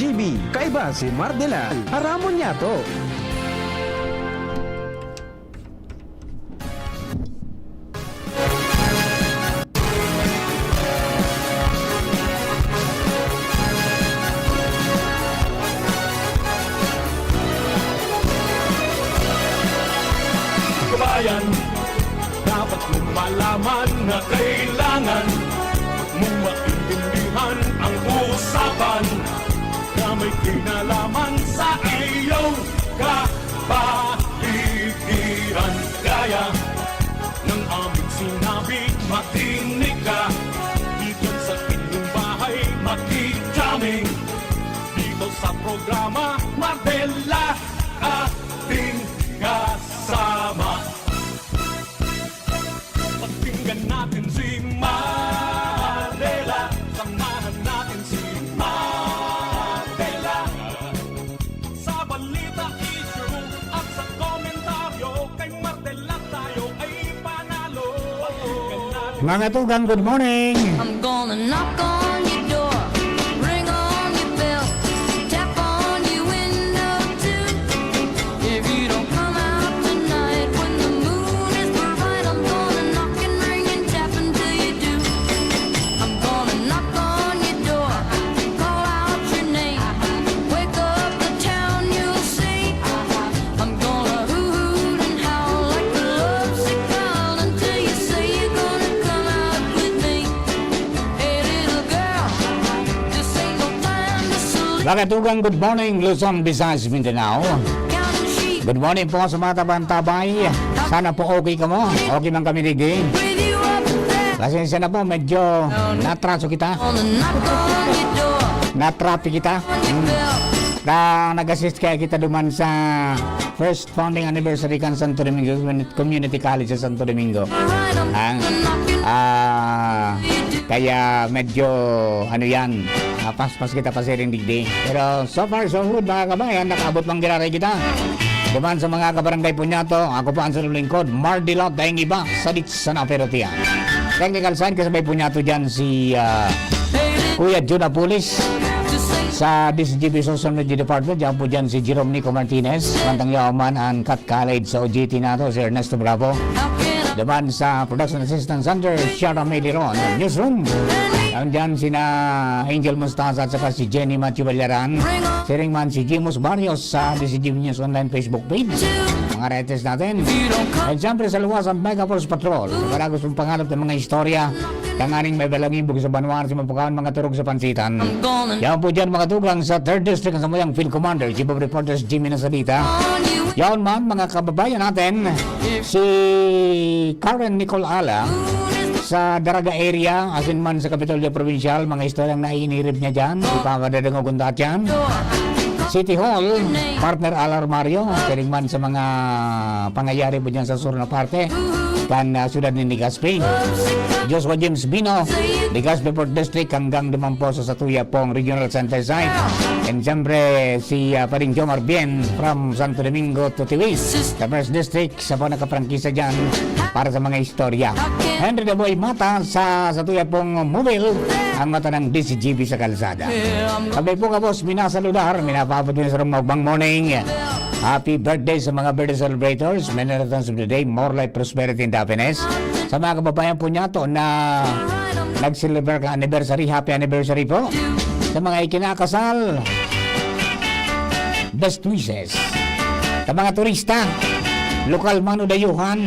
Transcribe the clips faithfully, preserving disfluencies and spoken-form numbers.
G B, kaiba si Mardela. Aramon niya to. Kabayan, dapat mong malaman na kailangan mong maintindihan ang usapan na may kinalaman sa iyong kapaligiran. Gaya ng aming sinabi, makinig ka. Dito sa inyong bahay, makinig kami. Dito sa programa, Mardela, ating kasama. Pakinggan natin si Mardela. Samahan natin si Mardela. Sa balita, issue at sa komentaryo, kay Mardela tayo ay panalo. Pakinggan natin. Mga tugang, good morning. I'm gonna knock on your door, ring on your bell, tap on your window too. If you don't come out tonight when the moon is bright, I'm gonna knock and ring and tap until you do. I'm gonna knock on your door, call out your name, wake up the town, you'll see. I'm gonna hoot and howl like a lovesick child until you say you're gonna come out with me. Hey, little girl, this ain't no time to sleep. Mga tugang, good morning, Luzon, Visayas, Mindanao. Counting sheep. Good morning po sa mga tabang-tabay. Sana po okay kamo. Okay man kami, digdi. With you up there. Pasensya na po, medyo natraso kita. Gonna knock on your door. Natrapi kita. On your bell. Na nag-assist kaya kita duman sa first founding anniversary kan Santo Domingo Community College sa Santo Domingo. Ang, ah, kaya medyo, ano yan, ah, paspas kita pasiring digdi. Pero so far, so good, mga kabayan, nakaabot man giraray kita. Duman sa mga kabarangay Punyato, ako po ang inyong lingkod, Mardela, daing iba, sadit sa naperutian. Technical side, kasabay Punyato dyan si, ah, Kuya Jun Apulis. Sa D C G B Social Media Department, dyan po dyan si Jerome Nico Martinez. Mantang yaman an Kat Khaled sa O G T nato, si Ernesto Bravo. Duman sa Production Assistant Center, Shara May Liron. Newsroom, yan dyan sina Angel Mostaza at saka si Jenny Matthew Ballaran. Siring man si Jimus Barrios sa D C G B News Online Facebook page. Mga writers natin. At siyempre sa luwas, ang Mega Force Patrol. Para gusto mong pangalap ng mga istorya, tanganing may balangibog sa banwaan, sa mapukawan, mga turog sa pansitan. Yan po dyan, mga tugang, sa Third District, ang samuyang Field Commander, Chief of Reporters, Jimmy Nasalita. Yaon man, mga kababayan natin, si Karen Nicole Ala sa Daraga area, asin man sa Kapitolyo Provincial, mga istoryang naiinirib niya dyan, ipamadadangog undat yan. City Hall, partner Alar Mario, siring man sa mga pangyayari po dyan sa sur na parte kan, ah, siyudad ni Legazpi. Joshua James Bino, Legazpi Fourth District, hanggang duman po sa satuya pong Regional Center site. And siyempre, si, ah, Paring Jomar Bien from Santo Domingo to Tiwis, sa First District, sa mga nakaprangkisa dyan para sa mga istorya. Henry the Boy Mata sa satuya pong mobile, ang mata ng D C G B sa kalsada. Kami po, kabos, minasaludar, minapaabot din sa rong magbang morning. Happy birthday sa mga birthday celebrators. Many returns of the day, more life, prosperity, and happiness. Sa mga kababayan po niyato na nag-celebrate ka anniversary, happy anniversary po. Sa mga ikinakasal, best wishes. Sa mga turista, lokal man o dayuhan,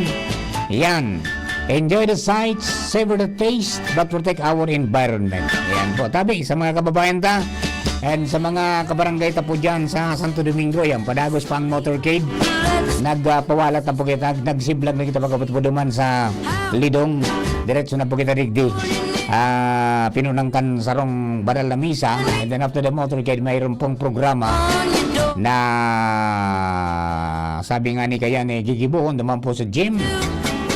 yan. Enjoy the sights, savor the taste, but protect our environment. Yan po. Tabi sa mga kababayan ta, and sa mga kabarangay ta po dyan sa Santo Domingo, yan, padagos pa ang motorcade. Nagpawalat na po kita, nagsiblag na kita pagkabot po duman sa Lidong. Diretso na po kita digdi. Ah, pinunang kan sarong banal na misa, and then after the motorcade, mayroon pong programa na sabi nga ni kaya ni gigibohon naman po sa gym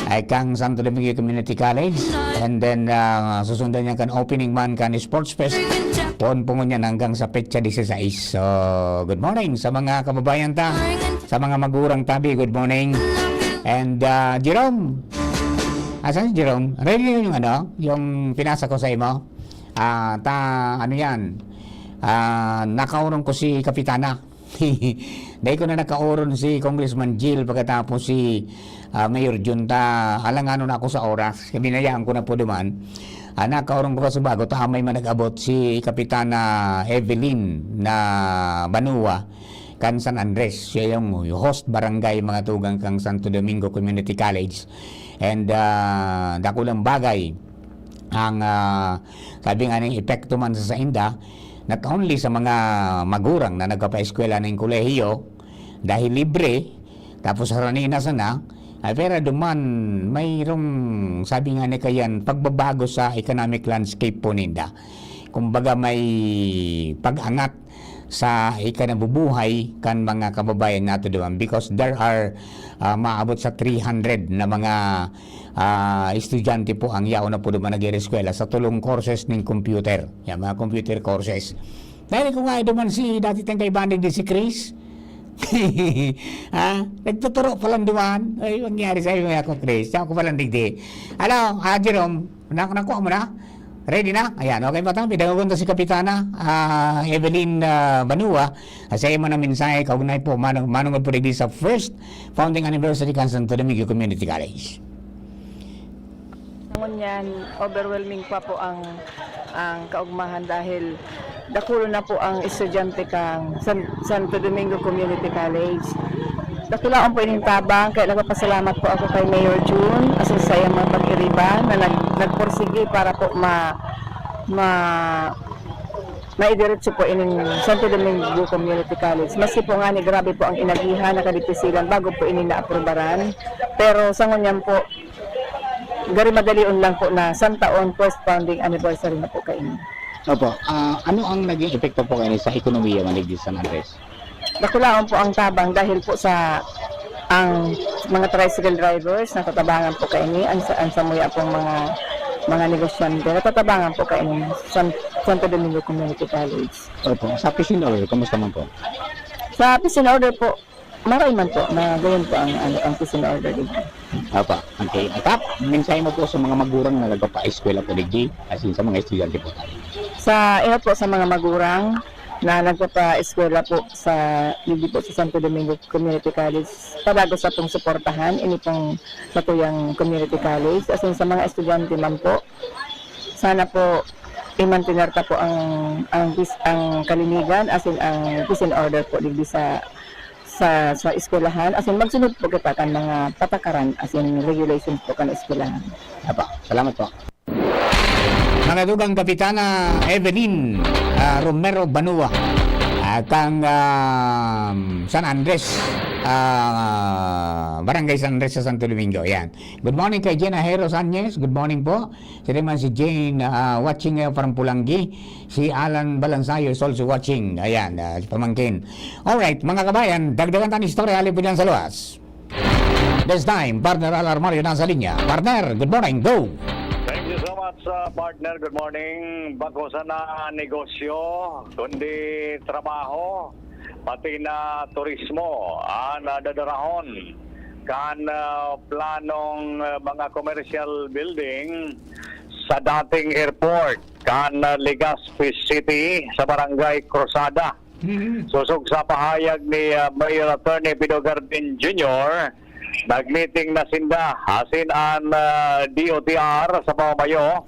ay kang Santo Domingo Community College, and then, ah, susundan niya kan opening man kan Sports Fest. Poon po ngunyan hanggang sa petsa dieciséis. So, good morning sa mga kababayan ta, sa mga magurang tabi, good morning. And, ah, Jerome, asan si Jerome? Ready na yung ano, yung pinasa ko sa imo? Ah, ta, ano yan? Ah, nakaurong ko si Kapitana. Dai ko na nakaurong si Congressman Jil pagkatapos si, ah, Mayor Jun, ta alanganon ako sa oras. Binayaan ko na po duman. Ah, nakaurong ko kasi bago, ta may man nag-abot si Kapitana Evelyn na Banua kan San Andres. Siya yung host barangay, mga tugang, kan Santo Domingo Community College. And, ah, dakulang bagay ang, ah, sabi nga ning epekto man sa sainda, not only sa mga magurang na nagpapaeskwela ning kolehiyo, dahil libre, tapos harani na sana, ay, pero duman, mayroong, sabi nga ni Kayan, pagbabago sa economic landscape po ninda. Kumbaga, may pag-angat sa ikanabubuhay kan mga kababayan nato duman, because there are, ah, maabot sa three hundred na mga, ah, estudyante po ang yaon na po duman nag-ereskwela sa tulong courses ning computer. Yan, mga computer courses. Dahil ko nga duman si dati tang kaibahan di si Chris. Ha? Nagtuturo pa lang duman. Ay, mangyari sa iyo ako, Chris. Siya ako pa lang digdi. Hello, ah, Jerome. Na, nakuha mo na? Ready na? Ayan, okay ba tayo? Pidangogon ta si Kapitana, ah, Evelyn, ah, Banua. Ah, sa iyo man ang mensahe, kaugnay po, manong, manungod po digdi sa first founding anniversary kan Santo Domingo Community College. Ngunyan, overwhelming pa po ang, ang kaugmahan dahil dakulo na po ang estudyante kan San, Santo Domingo Community College. Dakulaon po ining tabang, kaya nagpapasalamat po ako kay Mayor Jun, asin sa iyang mga pag-iriba na nag, nagpursige para po ma, ma, maidiretso po ining Santo Domingo Community College. Maski po nga ni grabe po ang inagihan, nakadipisilan bago po ini naaprubaran. Pero sa ngunyan po, gari madalion lang po na santaon, first founding anniversary na po kaini. Opo. Ah, ano ang naging epekto po kaini sa ekonomiya man digdi sa San Andres? Dakulaon po ang tabang dahil po sa ang mga tricycle drivers natatabangan po kaini, ang sa, ang samuya pong mga, mga negosyante natatabangan po kaini sa San, Santo Domingo Community College. Opo. Sa peace and order, kumusta man po? Sa peace and order po, maray man po, na gayon po ang, ano, ang peace and order dito. Opo. Okay. At, ah, mensahe mo po sa mga magurang na nagpapaeskwela po digdi, as in sa mga estudyante po. Sa, ino po, sa mga magurang na nagpapaeskwela po sa, digdi po sa Santo Domingo Community College, padagos sa pong suportahan, ini pong satuyang community college, as in sa mga estudyante man po. Sana po, i-mantener ta po ang, ang bis-, ang kalinigan, as in ang peace and order po digdi sa, sa, sa eskwelahan, as in magsunod po kita kan mga patakaran, as in regulations po kan eskwelahan. Apa, salamat po. Mga dugang Kapitana Evelyn, ah, Romero Banua, ah, kang, ah, San Andres, ah, Barangay San Andres sa Santo Domingo. Yan. Good morning kay Jen Ajeros Anyes. Good morning po. Siya naman si Jane, ah, watching ngayon from Pulanggi. Si Alan Balansayo is also watching. Ayan, ah, si pamangkin. Alright, mga kabayan, dagdagan tayo ng istorya. Halin po dyan sa luwas. This time, partner Al Armario nasa linya. Partner, good morning. Go! Thank you so much, uh, partner. Good morning. Bako sana negosyo, kundi trabaho, pati na turismo, ah, nadadarahon kan, ah, planong, ah, mga commercial building sa dating airport kan, ah, Legazpi City sa Barangay Cruzada. Mhm. Sosog sa pahayag ni, ah, Mayor Attorney Pido Garbin Junior, nag-meeting na sinda asin an, ah, D O T R sa pamamayo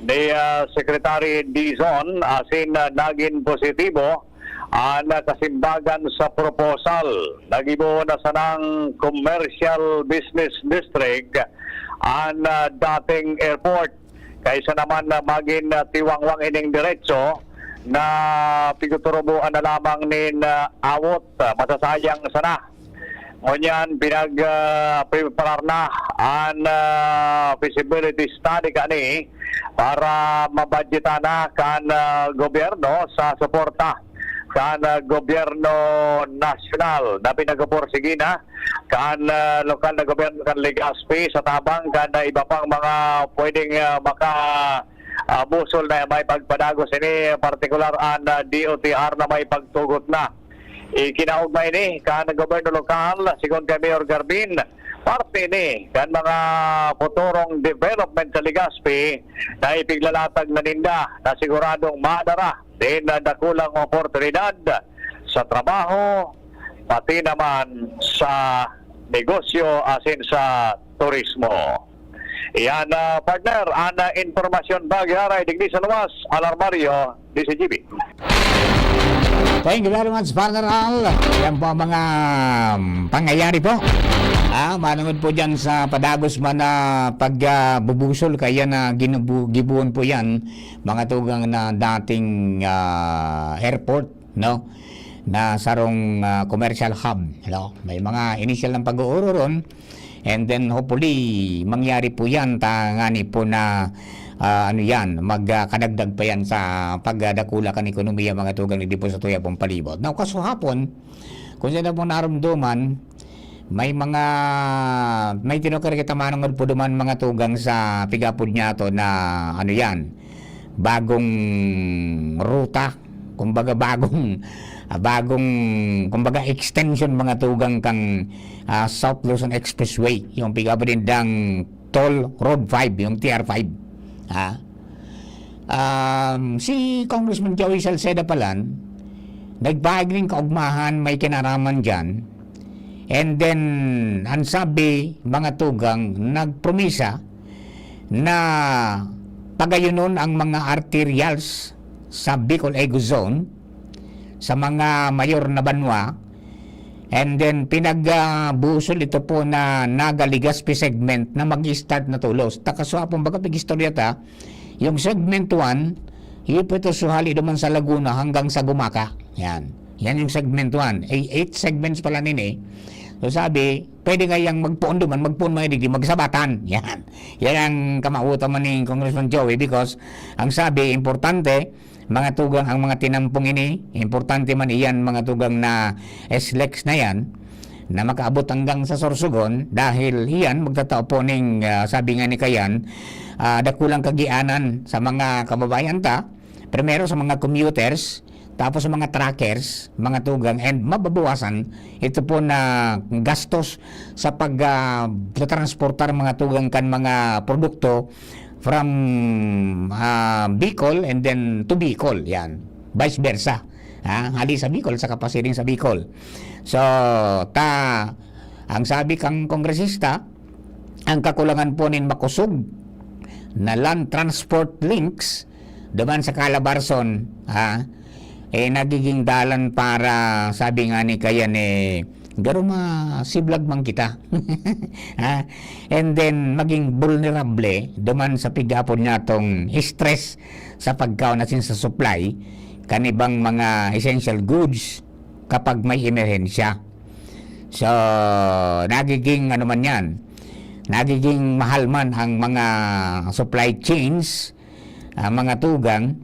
ni, ah, Secretary Dizon asin, ah, nagin positibo an, ah, kasimbagan sa proposal. Nagibo na sanang commercial business district an, ah, dating airport. Kaysa naman na magin, ah, tiwangwang ining diretso na pigtuturuboan na lamang nin, ah, awot, ah, masasayang sana. Ngunyan, pinag, ah, preparar na an, ah, feasibility study kani para mabudgetan na kan, ah, gobyerno sa suporta kan, ah, gobyerno nasyonal na pinagpupursige na kan, ah, lokal na gobyerno kan Legazpi sa tabang kan, ah, iba pang mga pwedeng, ah, maka, ah, busol na may pagpadagos ini, partikular an, ah, D O T R na may pagtugot na. Ikinaog na ini kan gobyerno lokal, sigon kay Mayor Garbin, parte ini kan mga futurong development sa Legazpi na ipiglalatag na ninda na siguradong madara Din na dakulang oportunidad sa trabaho, pati naman sa negosyo asin sa turismo. Iyan, ah, partner, ang, ah, impormasyon bago aray digdi sa luwas, Alarmario, D C G B. Thank you very much, Partner Al. Yan po ang mga, um, pangyayari po. Ah, manungod po dyan sa padagos man na pag, ah, bubusol, kaya na ginubu-, gibuon po yan, mga tugang na dating, ah, airport, no? Na sarong, ah, commercial hub, no? May mga initial ng pag-uuro ron. And then, hopefully, mangyari po yan, ta-, ngani po na, ah, ano yan, mag, ah, kadagdag pa yan sa pagdakula kan ekonomiya, mga tugang, digdi po sa tuyang pong palibot. Now, kasuhapon, kung saan po narumduman, may mga, may tinukar kita manungod po duman, mga tugang, sa pigapod niya to na, ano yan, bagong ruta, kumbaga bagong, ah, bagong, kumbaga extension, mga tugang, kang, ah, South Luzon Expressway, yung pigapod nindang Toll Road five, yung T R five. Ha? Um, si Congressman Joey Salceda palan, nagpahayag nin kaugmahan may kinaraman dyan. And then, ang sabi, mga tugang, nagpromisa na pagayonon ang mga arterials sa Bicol Ego Zone, sa mga mayor na banwa, and then pinag, ah, busol ito po na Naga Legazpi segment na mag-start na tolos. Takaswa pong baga pag-istorya ta, yung segment one, iyo po ito suhali duman sa Laguna hanggang sa Gumaka. Yan. Yan yung segment one. Ay, eight segments pala nini. So sabi, pwede kayang magpuon duman, magpuon man digdi, magsabatan. Yan. Yan ang kamautan man ni Congressman Joey because ang sabi, importante, mga tugang, ang mga tinampong ini, importante man iyan, mga tugang, na S-LEX na yan, na makaabot hanggang sa Sorsogon, dahil iyan magtatao po ning, ah, sabi nga ni Kayan, ah, dakulang kagianan sa mga kababayan ta, primero sa mga commuters, tapos sa mga truckers, mga tugang, and mababawasan ito po na gastos sa pag, ah, transportar, mga tugang, kan mga produkto from, ah, Bicol and then to Bicol, yan. Vice versa. Ha? Hali sa Bicol, saka pasiring sa Bicol. So, ta, ang sabi kang kongresista, ang kakulangan po nin makusog na land transport links duman sa Calabarzon, ha? Eh, nagiging dalan para, sabi nga ni Kayan, eh, garo masiblag man kita. Ha? And then, maging vulnerable duman sa pigapod niya tong stress sa pagkaon asin sa supply kan ibang mga essential goods kapag may emerhensya. So, nagiging ano man yan, nagiging mahal man ang mga supply chains, ah, mga tugang,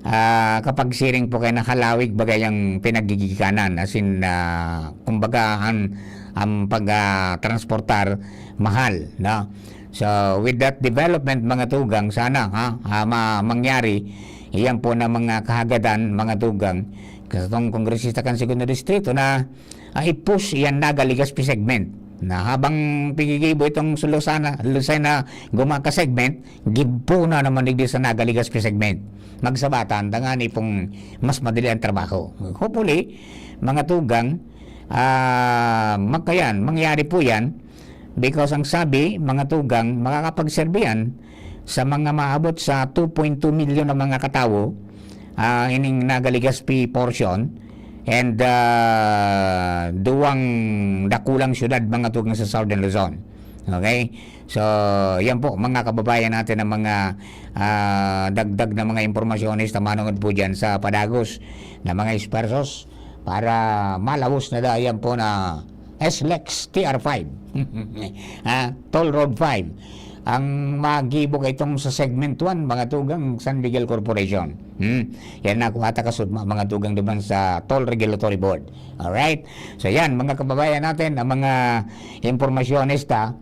ah, kapag siring po kaya nakalawig bagay ang pinagigikanan, as in, ah, kumbaga, ang, ang pag, ah, transportar mahal, no? So, with that development, mga tugang, sana, ha, ah, ma-, mangyari, iyan po na mga kahagadan, mga tugang, katong kongresista kan Segundo Distrito na, ah, i-push iyan Naga Legazpi segment. Na habang pigigibo itong Lucena, Lucena Gumaka segment, gibpo na naman digdi sa Naga Legazpi segment. Magsabatan, tangani pong mas madali ang trabaho. Hopefully, mga tugang, ah, magkayan, mangyari po yan. Because ang sabi, mga tugang, makakapagserbi yan sa mga maabot sa two point two milyon na mga katawo, ah, ining Naga Legazpi portion, and, ah, duwang dakulang syudad, mga tugang, sa Southern Luzon. Okay? So, yan po, mga kababayan natin, ang mga, ah, dagdag na mga impormasyones na manungod po dyan sa padagos na mga ekspertos para malawos na dayan po na S-LEX T R five. Ha? Toll Road five. Ang magibo kay itong sa Segment one, mga tugang San Miguel Corporation. Hmm. Yan na, kuha ta kasudma, mga tugang duman sa Toll Regulatory Board. Alright? So yan, mga kababayan natin, ang mga impormasyones ta,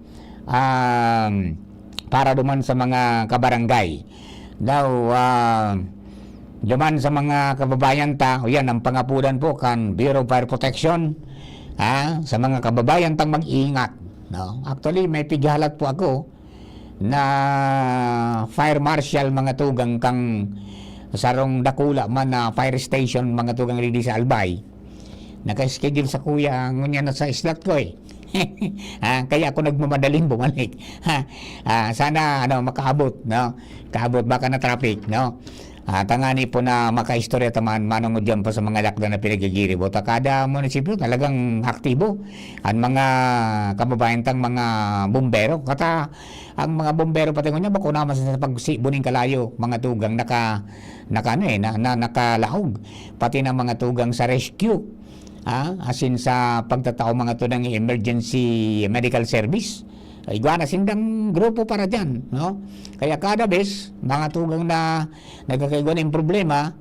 um, para duman sa mga kabarangay. Now, ah, duman sa mga kababayan ta, o yan, ang pangapudan po kan Bureau of Fire Protection, ah, sa mga kababayan tang mag-iingat, no? Actually, may pighalat po ako na fire marshal, mga tugang, kang, sarong dakula man na fire station, mga tugang, ridi sa Albay. Naka-schedule sa kuya, ngunyan na sa slot ko eh. Ah, kaya ako nagmamadaling bumalik. Ha? Ah, sana, ano, makaabot, no? Kaabot, baka na traffic, no? Ah, tangani po na makaistorya ta man, manongod dyan po sa mga lakda na pinagigiribot. Kada munisipyo talagang aktibo. Ang mga kababayan tang mga bumbero, kata ang mga bumbero pati ngunyan, bako naman sa pagsibo ning kalayo, mga tugang, naka, naka, ano eh, na, na, nakalaog. Pati na mga tugang sa rescue, ah, asin sa pagtatao mga to ng emergency medical service. Igwa na sindang grupo para dyan, no? Kaya kada bes, mga tugang na nagkakaigwa ng problema,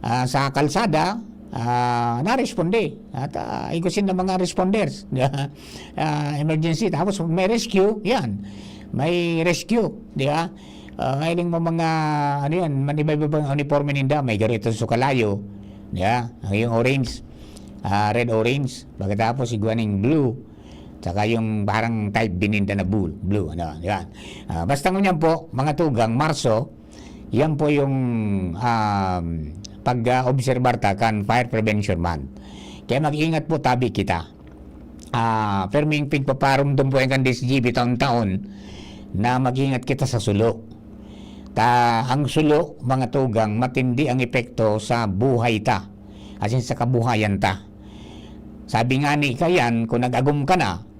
ah, sa kalsada, ah, naresponde. At, ah, igwa sinda mga responders. Ah, emergency. Tapos may rescue, yan. May rescue, di ba? Ah, mahiling mo mga, ano yan, man iba-iba pang uniforme ninda. May garo ito sa kalayo, di ba? Ang yung orange, ah, red orange. Pagkatapos, igwa ning blue. Tsaka yung parang type bininda na blue, blue, ano, di ba? Ah, basta ngunyan po, mga tugang, Marso, yan po yung, um, pag-obserbar ta kan Fire Prevention Month. Kaya mag-ingat po, tabi kita. Ah, perming pigpaparumdom po yan kan D S G B taon-taon na mag-ingat kita sa sulo. Ta, ang sulo, mga tugang, matindi ang epekto sa buhay ta, asin sa kabuhayan ta. Sabi nga ni Kayan, kung nag-agom ka na,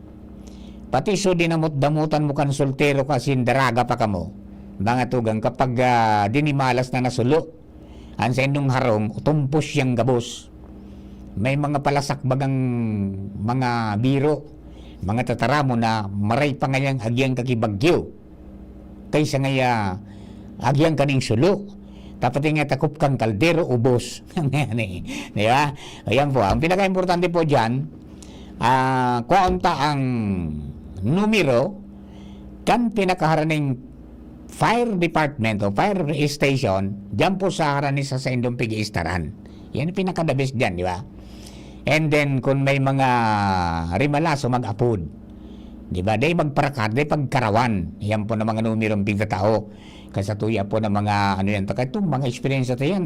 pati so dinamot-damotan mo kan soltero ka, asin daraga pa kamo, mga tugang, kapag, ah, dinimalas na nasulo, an saindong harong, utumpos siyang gabos. May mga palasak bagang mga biro, mga tataramon na maray pa ngayang agyang kakibagyo kaysa ngaya agyang kaning sulo. Tapos nga takop kang kaldero, ubos. Ngayon eh, di ba? Ayan po. Ang pinaka-importante po dyan, ah, kwaon ta ang numero kan pinakaharaning fire department o fire station, diyan po sa harani sa saindong pig-iistaran. Yan ang pinaka-the best dyan, di ba? And then, kung may mga rimalaso, mag-apod. Di ba? Day magparakar, day pagkarawan. Yan po na mga numerong pigtatao. Kasatuya po ng mga, ano yan, taka itong mga experience natin yan.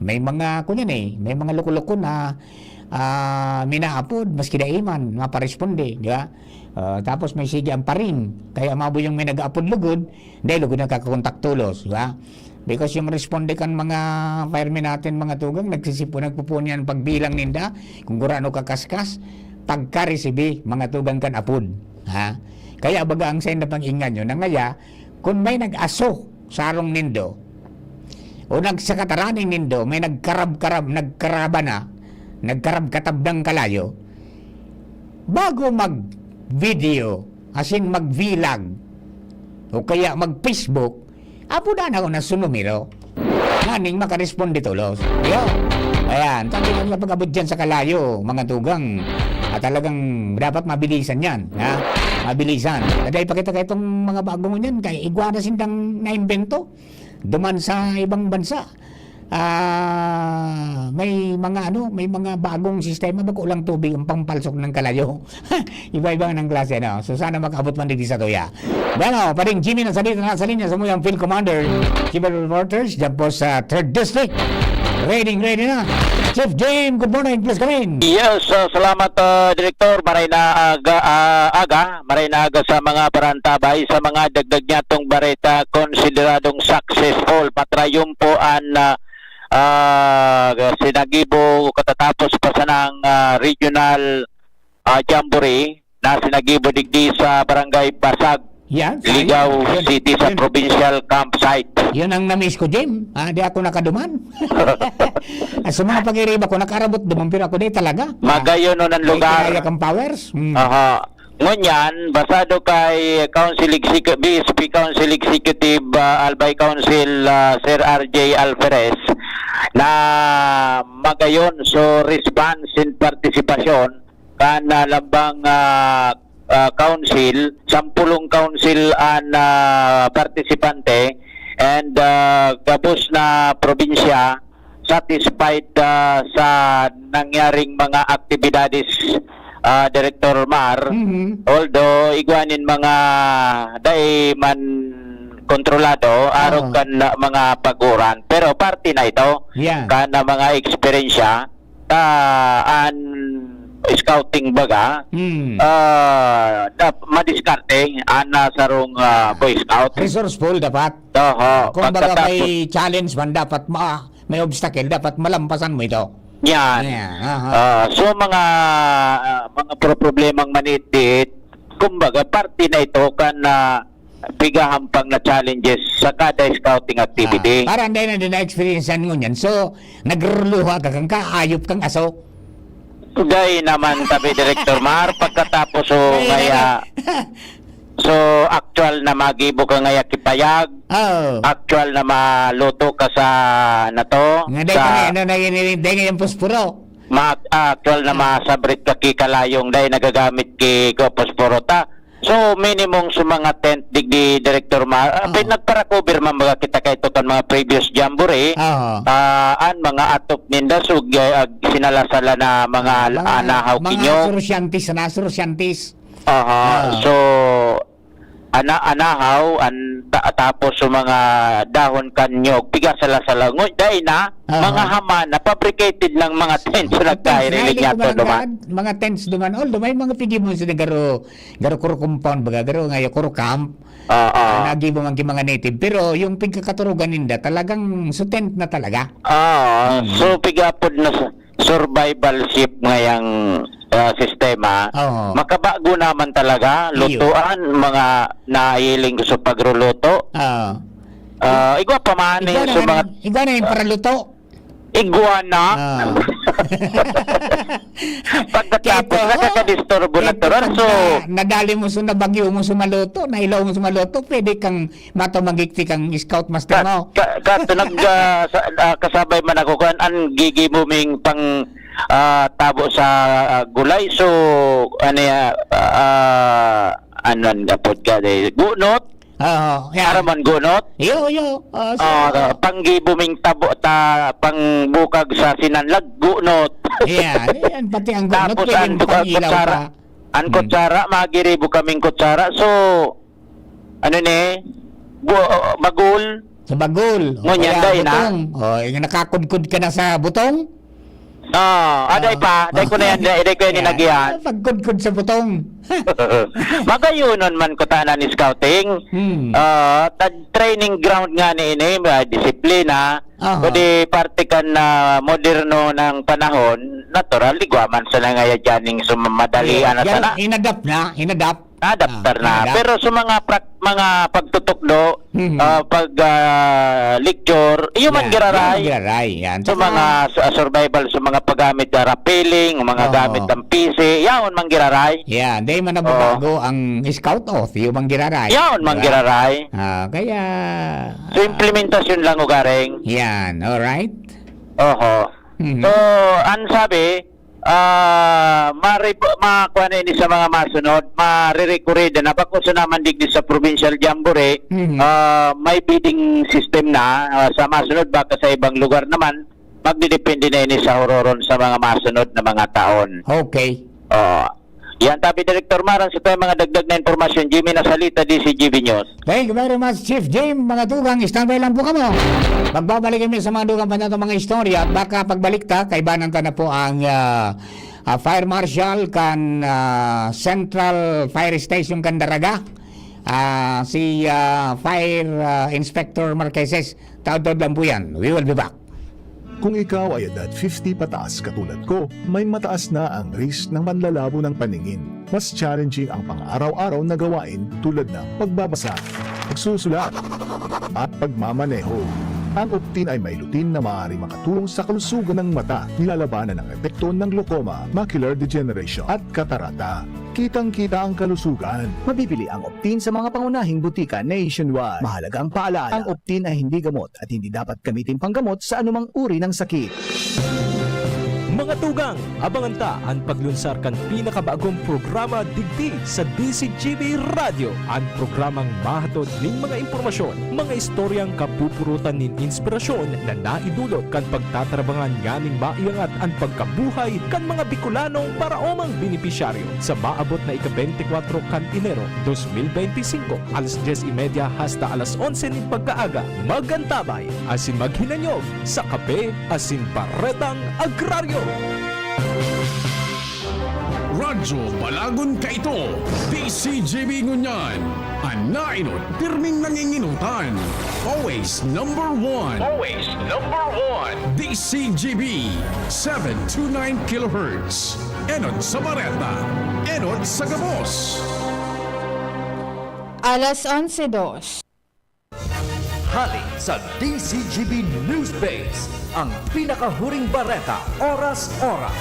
May mga, kunyan eh, may mga loko-loko na, ah, minaapod, maski dai man, maparesponde, di ba? Ah, tapos may sige ang paring, kaya mabo yung may nag-aapod lugod, dahil lugod nagkakakontak tolos, di ba? Because yung responde kan mga firemen natin, mga tugang, nagsisipo, nagpupuon yan pagbilang ninda, kung gurano kakaskas, pagka-resibi, mga tugang kan apod. Ha? Kaya baga ang sain na pag-ingan nyo, na ngaya, kung may nag-aso, sarong nindo, o nagsakataraning nindo, may nagkarab-karab, nagkaraba na, nagkarab-katabdang kalayo, bago mag-video, asin mag-vlog, o kaya mag-Facebook, apodan ako na su numero. Nganing makaresponde tolos. Yo. Ayan, sabi nga niya, pag-abot dyan sa kalayo, mga tugang, at talagang dapat mabilisan yan, ha? Mabilisan. Kaya ipakita kayo itong mga bagong yan, kaya igwa na sindang naimbento duman sa ibang bansa. Ah, may mga ano, may mga bagong sistema, bako lang tubig ang pampalsok ng kalayo. Iba-iba ng klase, no? So, sana makaabot man digdi sa tuya. Bueno, paring Jimmy na sa dito, nasa linya sa muyang Field Commander, Civil Reporters, dyan po sa Third District. Ready, ready na. Chief Jim, good morning, please come in. Yes, uh, salamat, uh, Director. Maray na aga, uh, aga. Maray na aga sa mga parantabay. Sa mga dagdag niya tong bareta, konsideradong successful. Patrayon po an uh, uh, sinagibo katatapos pa sanang uh, regional uh, jamboree na sinagibo digdi sa Barangay Basag, Yan, Ligao yun, City sa yun. Provincial Campsite. Yun ang na-miss ko, Jim. Ah, di ako nakaduman. Ah, sa mga pag-iriba ko, nakarabot duman, pero ako di talaga. Ah, Magayon nun ang may lugar. Kinaya kang powers. Hmm. Aha. Ngunyan, basado kay Council Execu- B S P Council Executive ah, Albay Council ah, Sir R J Alferez, na magayon so response and participation kan ah, lambang ah, ah, council, sampulong council an ah, partisipante, and ah, gabos na probinsya satisfied ah, sa nangyaring mga aktibidades, ah, Director Mar. Mhm. Although igwa nin mga dai man kontrolado, arog Oo. kan, ah, mga pag-uran. Pero parte na ito, Yan. kan, ah, mga eksperyensya, ta an scouting baga, Hmm. ah, dap-, madiskarte an, ah, sarong, ah, Ah. Boy Scout. Resourceful dapat. Oho, Kung baga pagkatapos may challenge man, dapat ma-, may obstacle, dapat malampasan mo ito. Yan. Yan, aha. Ah, so mga, ah, mga pro-, problemang manitbit, kumbaga parte na ito kan, ah, pigahampang na challenges sa kada scouting activity. Ah, parang dahil na din na-experiencean ngunyan. So, nagruluha ka kang kaayop kang aso. Dai naman tabi, Director Mar, pagkatapos, so, Dai na ngaya, rin. so, actual na magibo ka ngaya kipayag, Oo. actual na maluto ka sa, na to, Nga dai sa ka ngayon, ano, naging, dai ngayon posporo. Ma-, ah, actual na Ah. masabrit ka ki kalayong, dai nagagamit ki ko posporo ta. So, minimum sa mga tent digdi, Director Mar, ah, Oo. pin-, nagparacover man baga kita kaito kan mga previous jamboree. Oo. Ah, an mga atop ninda, so, gi-, ag-, sinala-sala na mga Ah, mga, anahaw, mga kinyog. Surusyantis na, surusyantis. Aha. Ah. So, ana-, anahaw, an, ta-, tapos sa mga dahon kan nyog, piga sala-sala. Ngunyan, dai na, Aha. mga hama na, fabricated lang mga tents, so, Ang tents, nagkairilig nahiling niya ko to mga duman. Mga tents duman, although may mga pigi mo sa garo, garo kuro compound baga, garo nga, kuro camp. Oo. Ah, nagibo man ki mga native. Pero yung pigkakaturugan ninda, talagang sa tent na talaga. Oo. Mm. So, pigapod na sa survival ship ngayang, ah, sistema. Oo. Makabago naman talaga, Iyo. lutuan, mga nahiling ko sa pagruluto. Oo. Ah, igwa pa man Igwa eh, na sa nga mga rin, igwa na yung paraluto. Iguana. Ah. Pagkatapos, Keto, nakakadisturbo na keto to, pag Ronso. na-, nadali mo sa nabagyo mo sa maluto, nailaw mo sa maluto, pwede kang mato magigti kang scout master Ka-, mo. ka-, kato nag, ah, sa, ah, kasabay man ako kan, an gigi mo ming pang, ah, tabo sa, ah, gulay. So, ano ya, ah, ano an apod ka, eh, gunot. Oo, yan. Para man gunot? Iyo, iyo. Ah, so, Ah, panggibo ming tabo ta, pangbukag sa sinanlag, gunot. Yan, yan, pati ang gunot, Tapos pwedeng ang, ang pangilaw kutsara, pa. ang Hmm. kutsara, magiribo kaming kutsara. So, ano ni? Bu-, bagul. Sa bagul. O Ngunyan, kaya dai na. butong. O, yung nakakudkod ka na sa butong? Ah, ah, dai Ah. pa. Dai ko na yan, dai, dai ko yan Yan. inagihan. Ah, pagkudkod sa butong. Magayonon man ko tanan scouting. Hmm. Ah, tag training ground nga ni ini, may disiplina. Aha. Kundi parte kan, ah, moderno ng panahon, natural, igwa man sana ngaya dyaning sumamadali Yan. na Yan, sana. inadapt na, inadapt. Adapter Ah, na. inadapt. Pero sa mga prak-, mga pagtutukdo, Mhm. ah, pag, ah, lecture, iyo man Yan, giraray. iyo man giraray, yan. Sa Tsaka mga sa, survival, sa mga paggamit na rappelling, mga Oo. gamit ng P C, yaon man giraray. Yan, dahil man Oo. nababago ang scout, oh, iyo man giraray. Yaon man Diba? giraray. Ah, kaya, So, ah, implementasyon lang ugaring. Yan, alright. Oho. Mhm. So, ang sabi, ah, mari-, makuha na ini sa mga masunod, marirekurida na bako sa naman digdi sa provincial jamboree, Mhm. ah, may bidding system na, ah, sa masunod, baka sa ibang lugar naman, magdidepende na ini sa hororon sa mga masunod na mga taon. Okay. Oo. Yan, tabi, Director Mar, an sa tayo mga dagdag na impormasyon, Jimmy Nasalita, D C G B News. Thank you very much, Chief Jim. Mga tugang, standby lang po kamo. Magbabalik kami sa mga dugang pa nato mga istorya at baka pagbalik ta, kaibanan ta na po ang, ah, ah, Fire Marshal kan, ah, Central Fire Station kan Daraga, ah, si, ah, Fire, ah, Inspector Marqueses. Taod-taod lang po yan. We will be back. Kung ikaw ay edad fifty pataas katulad ko, may mataas na ang risk ng panlalabo ng paningin. Mas challenging ang pang-araw-araw na gawain tulad ng pagbabasa, pagsusulat, at pagmamaneho. Ang Optin ay may lutein na maaaring makatulong sa kalusugan ng mata, nilalabanan ang epekto ng glaucoma, macular degeneration, at katarata. Kitang-kita ang kalusugan. Mabibili ang Optin sa mga pangunahing butika nationwide. Mahalagang paalala, ang Optin ay hindi gamot at hindi dapat gamitin panggamot sa anumang uri ng sakit. Mga tugang, abangan ta an paglunsar kan pinakabagong programa digdi sa D Z G B Radyo, an programang mahatod nin mga impormasyon, mga istoryang kapupurutan nin inspirasyon na naidulot kan pagtatarabangan nganing maiangat an pagkabuhay kan mga Bicolanong paraomang benepisyaryo. Sa maabot na ika-beintikwatro kan Enero dos mil beintisinko, alas dyes y media hasta alas onse nin pagkaaga, mag-antabay asin maghinanyog sa Kape asin Baretang Agraryo. Radyo Balagon kaito, D Z G B ngunyan. An naenot, pirming nangingenotan. Always number one. Always number one. D Z G B, seven two nine kilohertz. Enot sa bareta, enot sa gabos. Alas onse dos. Hali sa D Z G B News Base, ang pinakahuring bareta, oras-oras.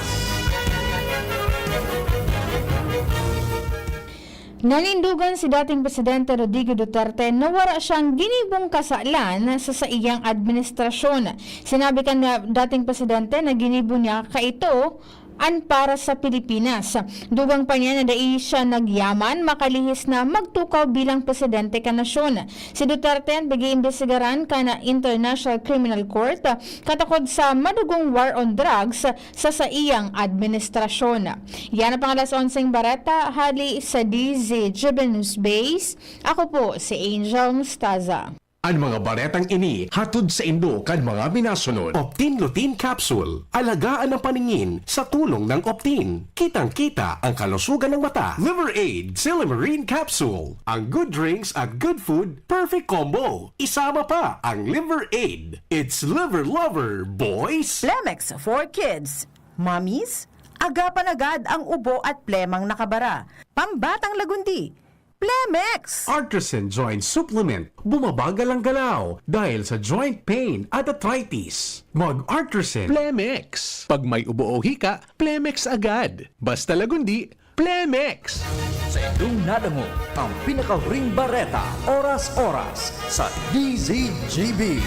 Nalindogan si dating Presidente Rodrigo Duterte na wara siyang ginibong kasalan sa saiyang administrasyon. Sinabi kan dating Presidente na ginibo niya kaito an para sa Pilipinas. Dugang pa niya na dai siya nagyaman makalihis na magtukaw bilang presidente kan nasyon. Si Duterte an pag-iimbestigaran kan International Criminal Court katakod sa madugong war on drugs sa saiyang administrasyon. Yan ang pang alas onseng bareta hali sa D Z G B News Base. Ako po si Angel Mustaza. An mga baretang ini hatod saindo kan mga minasunod: Optin Lutein Capsule, alagaan ang paningin sa tulong ng Optin. Kitang-kita ang kalusugan ng mata. Liver Aid Silymarin Capsule, ang good drinks at good food, perfect combo. Isama pa ang Liver Aid. It's Liver Lover, boys! Plemex for Kids. Mommies, agapan agad ang ubo at plemang nakabara. Pambatang lagundi, Plemex! Artresin Joint Supplement. Bumabagal ang galaw dahil sa joint pain at arthritis. Mag-Artresin. Plemex. Pag may ubo o hika, Plemex agad. Basta lagundi, Plemex! Sa indong nadangog ang pinakahuring bareta, oras-oras, sa D Z G B.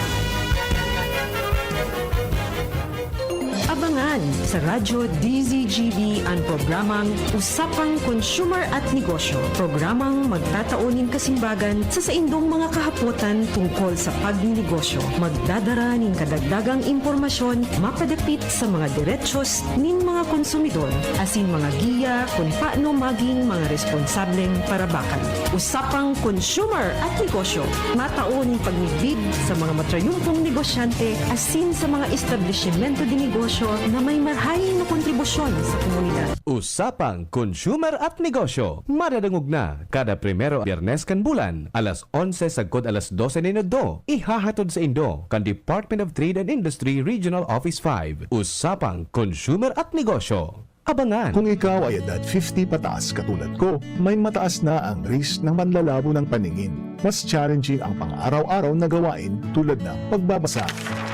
Abangan sa Radyo D Z G B an programang Usapang Consumer at Negosyo, programang magtatao nin kasimbagan sa saindong mga kahapotan tungkol sa pagninegosyo. Magdadara nin kadagdagang impormasyon mapadapit sa mga derechos nin mga konsumidor asin mga giya kun paano magin mga responsableng parabakan. Usapang Consumer at Negosyo, matao nin pagmidbid sa mga matrayumpong negosyante asin sa mga establisimento de negosyo na may marahay na kontribusyon sa komunidad. Usapang Consumer at Negosyo, madadangog na kada primero Biyernes kan bulan, alas onse sagkod alas dose nin udto. Ihahatod saindo kan Department of Trade and Industry Regional Office five. Usapang Consumer at Negosyo. Abangan! Kung ikaw ay edad fifty pataas katulad ko, may mataas na ang risk ng manlalabo ng paningin. Mas challenging ang pang-araw-araw na gawain tulad ng pagbabasa,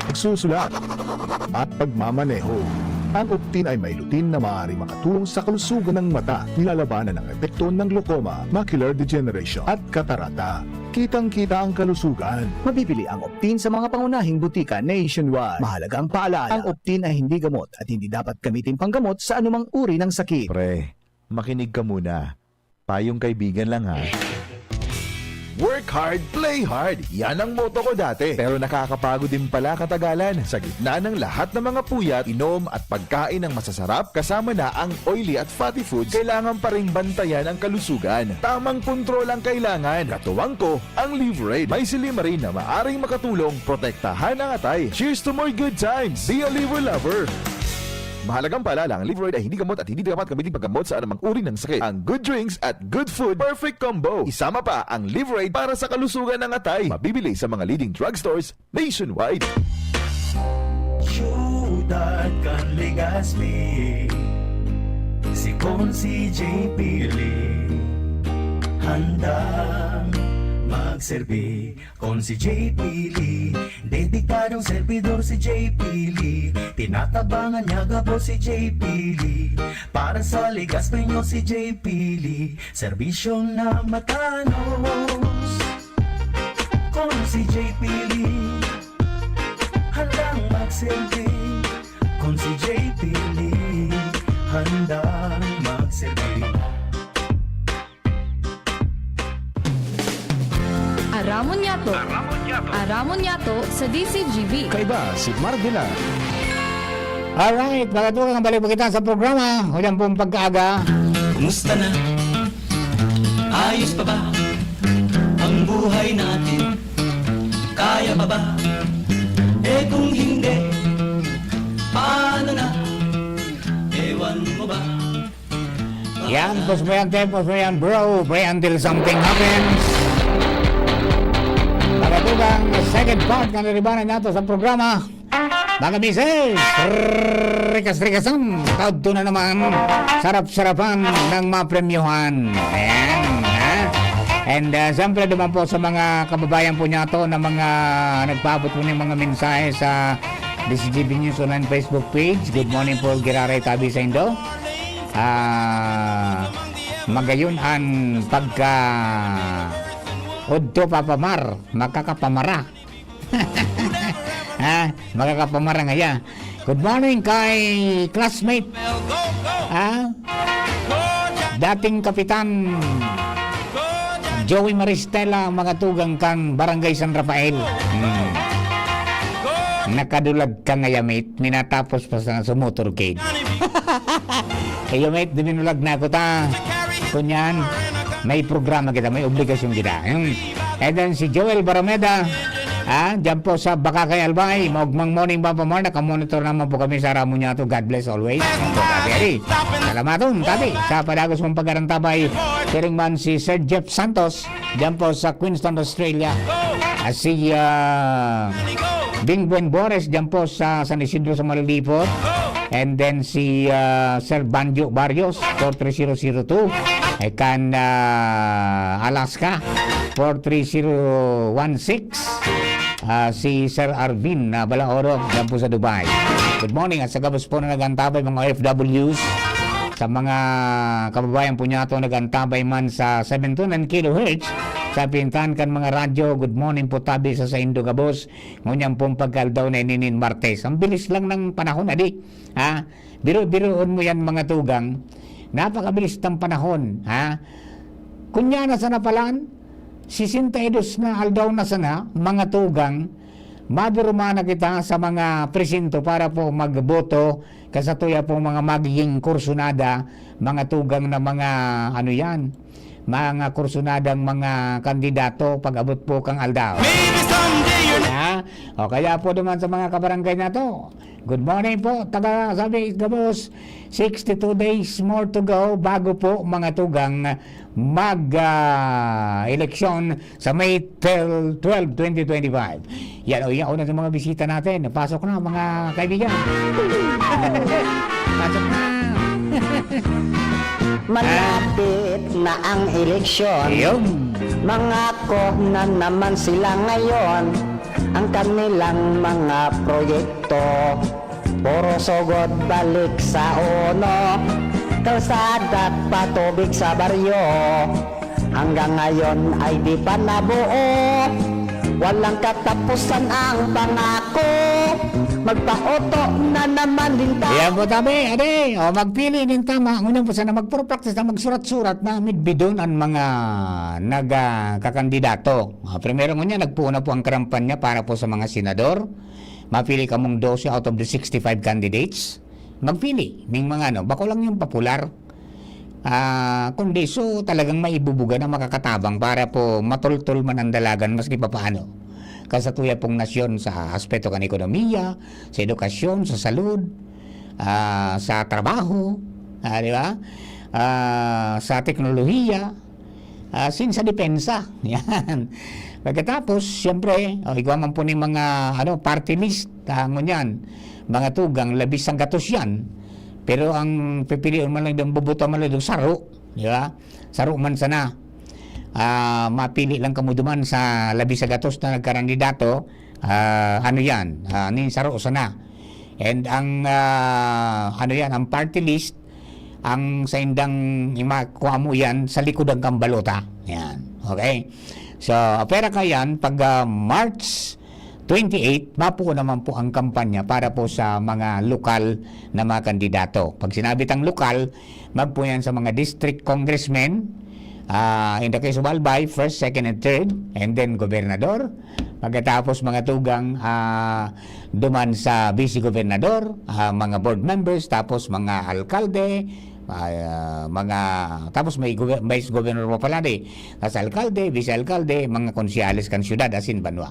pagsusulat, at pagmamaneho. Ang Optin ay may lutein na maaaring makatulong sa kalusugan ng mata, nilalabanan ang epekto ng glaucoma, macular degeneration, at katarata. Kitang-kita ang kalusugan. Mabibili ang Optin sa mga pangunahing butika nationwide. Mahalagang paalala, ang Optin ay hindi gamot at hindi dapat gamitin panggamot sa anumang uri ng sakit. Pre, makinig ka muna. Payong kaibigan lang ha. Work hard, play hard. Yan ang motto ko dati. Pero nakakapagod din pala katagalan. Sa gitna ng lahat ng mga puyat, inom at pagkain ng masasarap, kasama na ang oily at fatty foods, kailangan pa ring bantayan ang kalusugan. Tamang kontrol ang kailangan. Katuwang ko, ang Liverade. May silymarin na maaring makatulong protektahan ang atay. Cheers to more good times! Be a Liver Lover! Mahalagang paalala, ang Liverade ay hindi gamot at hindi dapat gamitin paggamot sa anumang uri ng sakit. Ang good drinks at good food, perfect combo. Isama pa ang Liverade para sa kalusugan ng atay. Mabibili sa mga leading drugstores nationwide. Siyudad kan Legazpi, si Consi J P Lee, handang magserbi. Consi J P Lee, dedikadong servidor si J P Lee. Tinatabangan niya gabos si J P Lee. Para sa Legazpeño si J P Lee, serbisyong namatanos. Consi J P Lee, handang magserbi. Consi J P Lee, Handang magserbi. Aramon niyato. Aramon niyato sa D C G B. Kaiba si Marvila. Alright, mga tugang, balik pa kita sa programa. Hulang pong pagkaaga. Kumusta na? Ayos pa ba ang buhay natin? Kaya pa ba? Eh kung hindi, paano na? Ewan mo ba? Yan, pos mo yan, te, pos mo yan, bro. Pray until something happens. Mga tugang, second part na naribanan nato sa programa. Mga misis, rikas-rikasan, taudto na naman, sarap-sarapan ng mapremyohan. Ayan, ha? And uh, siyempre naman po sa mga kababayan po niya to na mga nagpaabot po ng mga mensahe sa D C G B News Online Facebook page. Good morning po, Giraray Tabi sa Indo. Ah, magayon an pagka udto papamar, makakapamara. Ha? Makakapamara ngaya. Good morning kay classmate. Ha? Dating kapitan Joey Maristela, mga tugang kan Barangay San Rafael. Hmm. Nakadulag ka ngaya, mate. Minatapos pa sa, sa motorcade. Kayo, mate, diminulag na ako ta. Kunyan, may programa kita, may obligasyon kita. Hmm. And then si Joel Barameda, ah, dyan po sa Bacacay, Albay. Maugmang morning, Papa Mar. Nakamonitor naman po kami sa Ramo niya to. God bless always. Ang po, Tabi Ari. Salamaton, Tabi. Sa padagos mong pag-arantabay, siring man si Sir Jeff Santos, dyan po sa Queensland, Australia. Ah, si ah, Bing Buen Bores, dyan po sa San Isidro sa Malilipot. And then si ah, Sir Banjo Barrios, four three zero zero two. Eh, kan ah, Alaska, four three zero one six. Ah, si Sir Arvin na Balaoro, dyan po sa Dubai. Good morning at sa gabos po na nag-antabay, mga O F Ws. Sa mga kababayan po niya to nag-antabay man sa seven two nine kilohertz, sa pintahan kan mga radyo, good morning po tabi sa saindo gabos. Ngunyan pong pagkaldaw na ininin Martes. Ang bilis lang ng panahon, adi. Ha? Biro-biroon mo yan, mga tugang. Napakabilis ng panahon, ha? Kunya na sana palan, sisenta y dos na aldaw na sana, mga tugang, maduruma na kita sa mga presinto para po magboto kasatuya pong mga magiging kursunada, mga tugang na mga, ano yan, mga kursunadang mga kandidato pag-abot po kang aldaw. Ha? O kaya po naman sa mga kabarangay na to, good morning po, taga sabi gabos, sixty-two days more to go bago po mga tugang mag ah, eleksyon sa May twelve, twenty twenty-five. Yan o, yan una sa mga bisita natin. Pasok na, mga kaibigan. Pasok na. Malapit na ang eleksyon. Yun. Mangako na naman sila ngayon ang kanilang mga proyekto. Puro sugod balik sa uno, kalsada at patubig sa baryo. Hanggang ngayon ay di pa nabuo. Walang katapusan ang pangako. Magpaoto na naman din tayo. Yan po, tabi. Ade, o, magpili nin tama. Ngunyan po sana magpro-practice na magsurat-surat na midbidon ang mga nagkakandidato. Ah, primero ngunyan, nagpuuna po ang kampanya para po sa mga senador. Mapili kamong dose out of the sixty-five candidates. Magpili ning mga ano, bako lang yung popular. Ah, kundi so talagang maibubuga na makakatabang para po matultol man ang dalagan maski papaano. Kasatuya pong nasyon sa aspeto kan ekonomiya, sa edukasyon, sa salud, ah, sa trabaho, ah, di ba? Ah, sa teknolohiya, ah, sin sa depensa. Yan. Pagkatapos, siyempre, o, igwa man po ni mga ano, party list, ah, ngunyan, mga tugang, labis ang gatos yan. Pero ang pipilion man lang, ang boboto man lang, saro, di ba? Saro man sana. Ah, mapili lang kamo duman sa labis sa gatos na nagkarandidato, ah, ano yan, ah, nin saro sana. And ang, ah, ano yan, ang party list, ang saindang ima-, kuha mo yan, sa likod ang kambalota. Yan. Okay? So, pera ka yan, pag ah, March twenty-eight, mapuo naman po ang kampanya para po sa mga lokal na mga kandidato. Pag sinabi tang lokal, magpo yan sa mga district congressmen, ah, in the case of Albay, first, second, and third, and then gobernador. Pagkatapos, mga tugang, ah, duman sa vice-gobernador, ah, mga board members, tapos mga alkalde, ah, mga, tapos may gobe-, vice governor pa pala di. Tapos alkalde, vice-alkalde, mga konsyales kan syudad, asin banwa.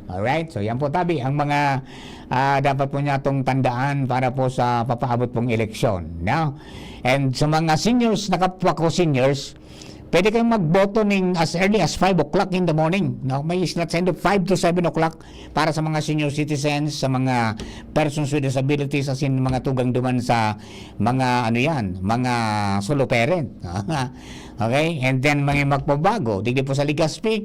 Alright? So, yan po, tabi, ang mga, ah, dapat po niya itong tandaan para po sa papaabot pong eleksyon. No? And sa mga seniors, nakapwa ko seniors, pwede kayong magboto ning as early as five o'clock in the morning. No? May slot sa five to seven o'clock para sa mga senior citizens, sa mga persons with disabilities, asin mga tugang duman sa mga, ano yan, mga solo parent. Okay? And then, mga magpabago, digdi po sa Legazpi,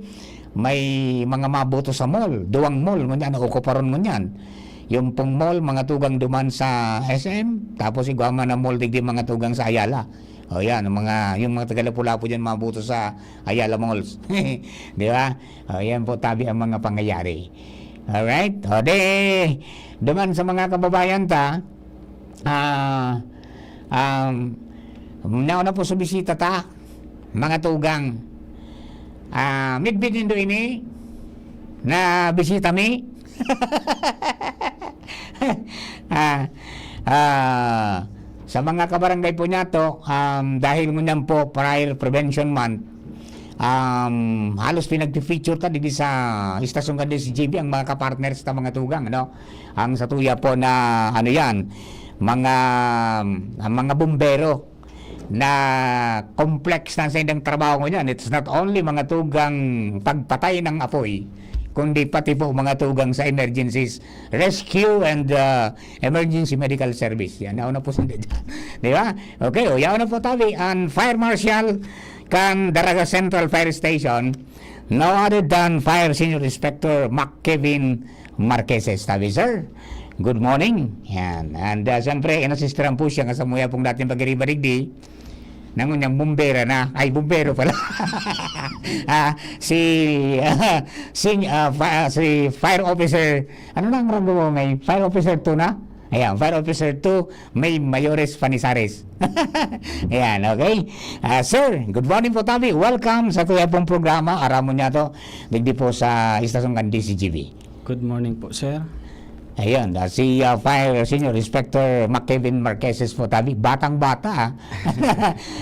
may mga maboto sa mall, duwang mall, ngunyan, naokuparon ngunyan. Yung pong mall, mga tugang duman sa S M, tapos igwa man ang mall, digdi mga tugang sa Ayala. O yan, ang mga, yung mga taga Lapu-Lapu dyan, maboto sa Ayala Malls. Di ba? O yan po, tabi ang mga pangyayari. Alright? O de, duman sa mga kababayan ta, ah, um, nauna po sa bisita ta, mga tugang. Ah, midbid nindo ini, na bisita mi. Ah, ah, sa mga kabarangay po niyato, um, dahil ngunyan po Fire Prevention Month, um, halos pinag-feature ta digdi sa istasyon kan D Z G B ang mga kapartners ta, mga tugang, ano? Ang satuya po na, ano yan, mga, ang mga bumbero na complex na sa indang trabaho ngunyan. It's not only mga tugang pagpatay ng apoy, kundi pati po mga tugang sa emergencies, rescue and, uh, emergency medical service. Yan, nauna po sila dyan. Di ba? Okay, o, yaon na po tabi. Ang Fire Marshal kan Daraga Central Fire Station, no other than Fire Senior Inspector Mac Kevin Marqueses. Tabi, sir, good morning. Yan. And, uh, siyempre, inasistiran po siya, kasamuya pong dating pag-iriba digdi, nangunyang bumbera na, ay, bumbero pala. Ah, si, si, ah, fa-, ah, si Fire Officer, ano na ang rango mo, may Fire Officer two na? Ayan, Fire Officer two, may Mayores Panisares. Ayan, okay? Ah, sir, good morning po, tabi. Welcome sa tuya pong programa. Aramon niya to, digdi po sa istasyon kan D Z G B. Good morning po, sir. Ayun, ah, si, ah, Fire Senior Inspector Mac Kevin Marqueses po, tabi. Batang-bata, ah.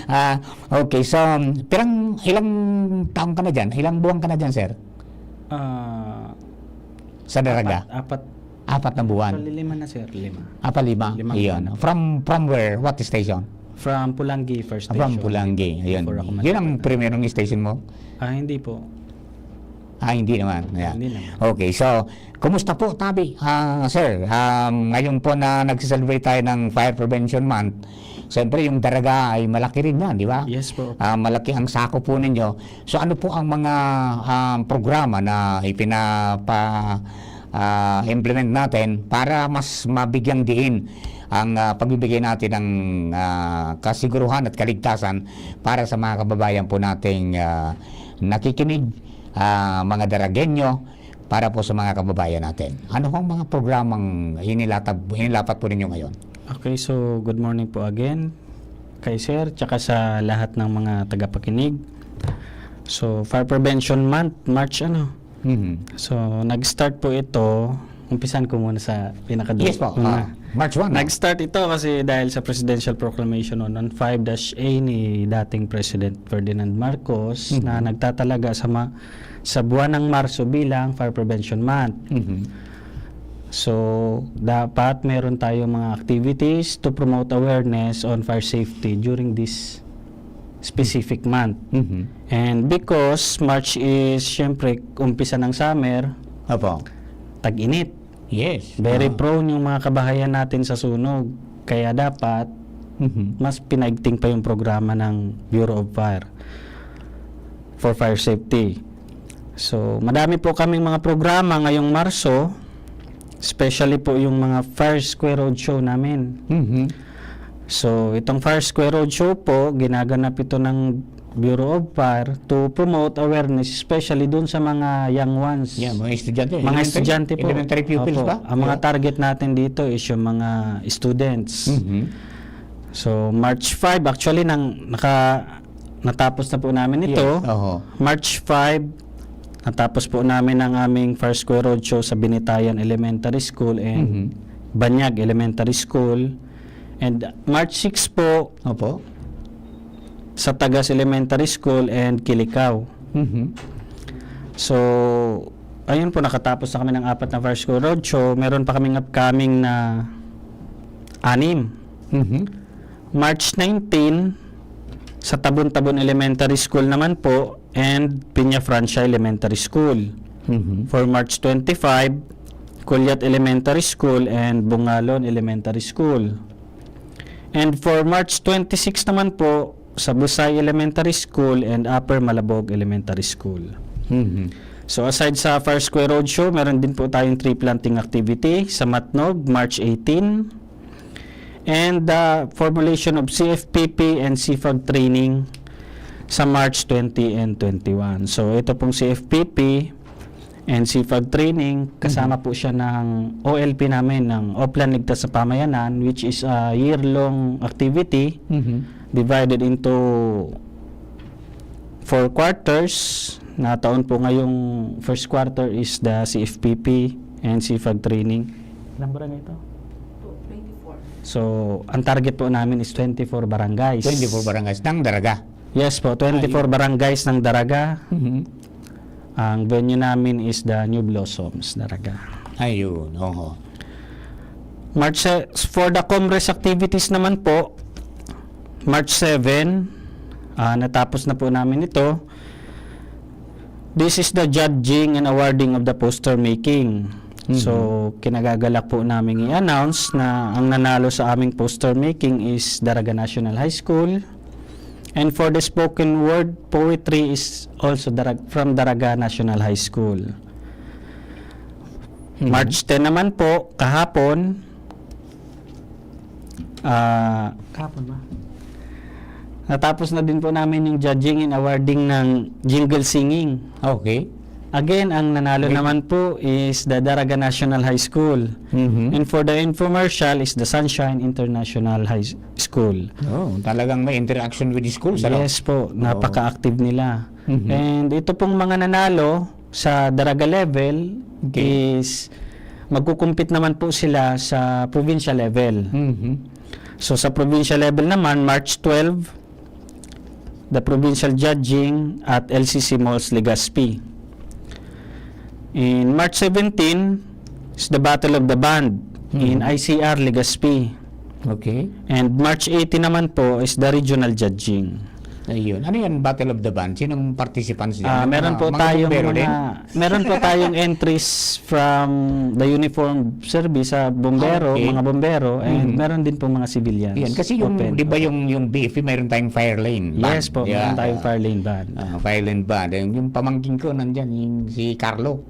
Ah, okay, so, pirang, ilang taon ka na dyan? Ilang buwan ka na dyan, sir? Ah, Sa Daraga? Apat, apat. Apat na buwan? Actually, lima na, sir. Lima. Ah, pa lima? Limang Iyon. buwan na po. From, from where? What station? From Pulangi First Ah, from Station. Pulangi. Ayun. Before ako Yun ang matapos na. Primerong station mo? Ah, hindi po. Ah, hindi naman. Yeah. Hindi naman. Okay, so, kumusta po, tabi? Ah, sir, um, ngayon po na nagse-celebrate tayo ng Fire Prevention Month, siyempre, yung Daraga ay malaki rin yan, di ba? Yes po. Ah, malaki ang sako po ninyo. So, ano po ang mga, um, programa na ipinapa-, ah, implement natin para mas mabigyang diin ang, ah, pagbibigay natin ng, ah, kasiguruhan at kaligtasan para sa mga kababayan po nating, ah, nakikinig, ah, mga Daragenyo, para po sa mga kababayan natin? Ano pong mga programang inilatab-, inilapat po ninyo ngayon? Okay, so good morning po again kay sir, tsaka sa lahat ng mga tagapakinig. So, Fire Prevention Month, March ano? Mhm. So, nag-start po ito, umpisan ko muna sa pinakadu-, Yes po, una. ah, March one, no? Nag-start ito kasi dahil sa Presidential Proclamation on, on five dash A ni dating President Ferdinand Marcos Mhm. na nagtatalaga sa ma-, sa buwan ng Marso bilang Fire Prevention Month. Mhm. So, dapat meron tayong mga activities to promote awareness on fire safety during this specific month. Mhm. And because March is, syempre, umpisa ng summer, Opo. tag-init. Yes. Very Ah. prone yung mga kabahayan natin sa sunog. Kaya dapat, Mhm. mas pinaigting pa yung programa ng Bureau of Fire for fire safety. So, madami po kaming mga programa ngayong Marso, especially po yung mga Fire Square Road Show namin. Mhm. So, itong Fire Square Road Show po, ginaganap ito ng Bureau of Fire to promote awareness, especially dun sa mga young ones. Yeah, mga estudyante. Mga estudyante po. Elementary pupils Opo. ba? Ang mga Yeah. target natin dito is yung mga students. Mhm. So, March five, actually, nang, naka, natapos na po namin ito. Yes, oho. March five, natapos po namin ang aming Fire Square Roadshow sa Binitayan Elementary School and Mhm. Banyag Elementary School. And March six po, Opo. sa Tagas Elementary School and Kilikao. Mhm. So, ayun po, nakatapos na kami ng apat na Fire Square Roadshow. Meron pa kaming upcoming na anim. Mhm. March nineteen, sa Tabon-Tabon Elementary School naman po and Peñafrancia Elementary School. Mhm. For March twenty-five, Culiat Elementary School and Bungalon Elementary School. And for March twenty-six naman po, sa Busay Elementary School and Upper Malabog Elementary School. Mhm. So, aside sa Fire Square Roadshow, meron din po tayong tree planting activity sa Matnog, March eighteen. And the formulation of C F P P and C F A G training sa March twenty and twenty-one. So, ito pong C F P P and C F A G training, kasama po siya ng O L P namin, ng Oplan Ligtas na Pamayanan, which is a year-long activity Mhm. divided into four quarters. Nataon po ngayong first quarter is the C F P P and C F A G training. Ilang barangay ito? twenty-four. So, ang target po namin is twenty-four barangays. Twenty-four barangays ng Daraga. Yes po, twenty-four barangays ng Daraga. Mhm. Ang venue namin is the New Blossoms, Daraga. Ayun, oho. March se- for the Comres activities naman po, March seven, ah, natapos na po namin ito. This is the judging and awarding of the poster making. Mhm. So, kinagagalak po namin i-announce na ang nanalo sa aming poster making is Daraga National High School. And for the spoken word poetry is also Darag- from Daraga National High School. Mhm. March ten naman po, kahapon, ah, Kahapon ba? natapos na din po namin yung judging and awarding ng jingle singing. Okay. Again, ang nanalo Wait. naman po is the Daraga National High School. Mhm. And for the infomercial is the Sunshine International High School. Oh, talagang may interaction with the schools, ano? Yes po, napaka-active nila. Mhm. And ito pong mga nanalo sa Daraga level Okay. is magkukumpit naman po sila sa provincial level. Mhm. So sa provincial level naman, March twelve, the provincial judging at L C C Malls, Legazpi. In March seventeen is the Battle of the Band in Mhm. I C R Legazpi. Okay. And March eighteen naman po is the regional judging. Ayun. Ano yan, Battle of the Band? Sinong participants dyan? Ah, Yung meron mga, po mga tayong bumbero mga din? meron po tayong entries from the uniform service sa bombero, Ah, okay. mga bombero, and Mhm. meron din po mga civilians. Yan, kasi yung, Open. di ba yung, yung B F P, mayroon tayong fire lane band? Yes po, Yeah. meron tayong fire lane band. Ah, fire lane band. Yung, yung pamangkin ko nandyan, yung si Carlo.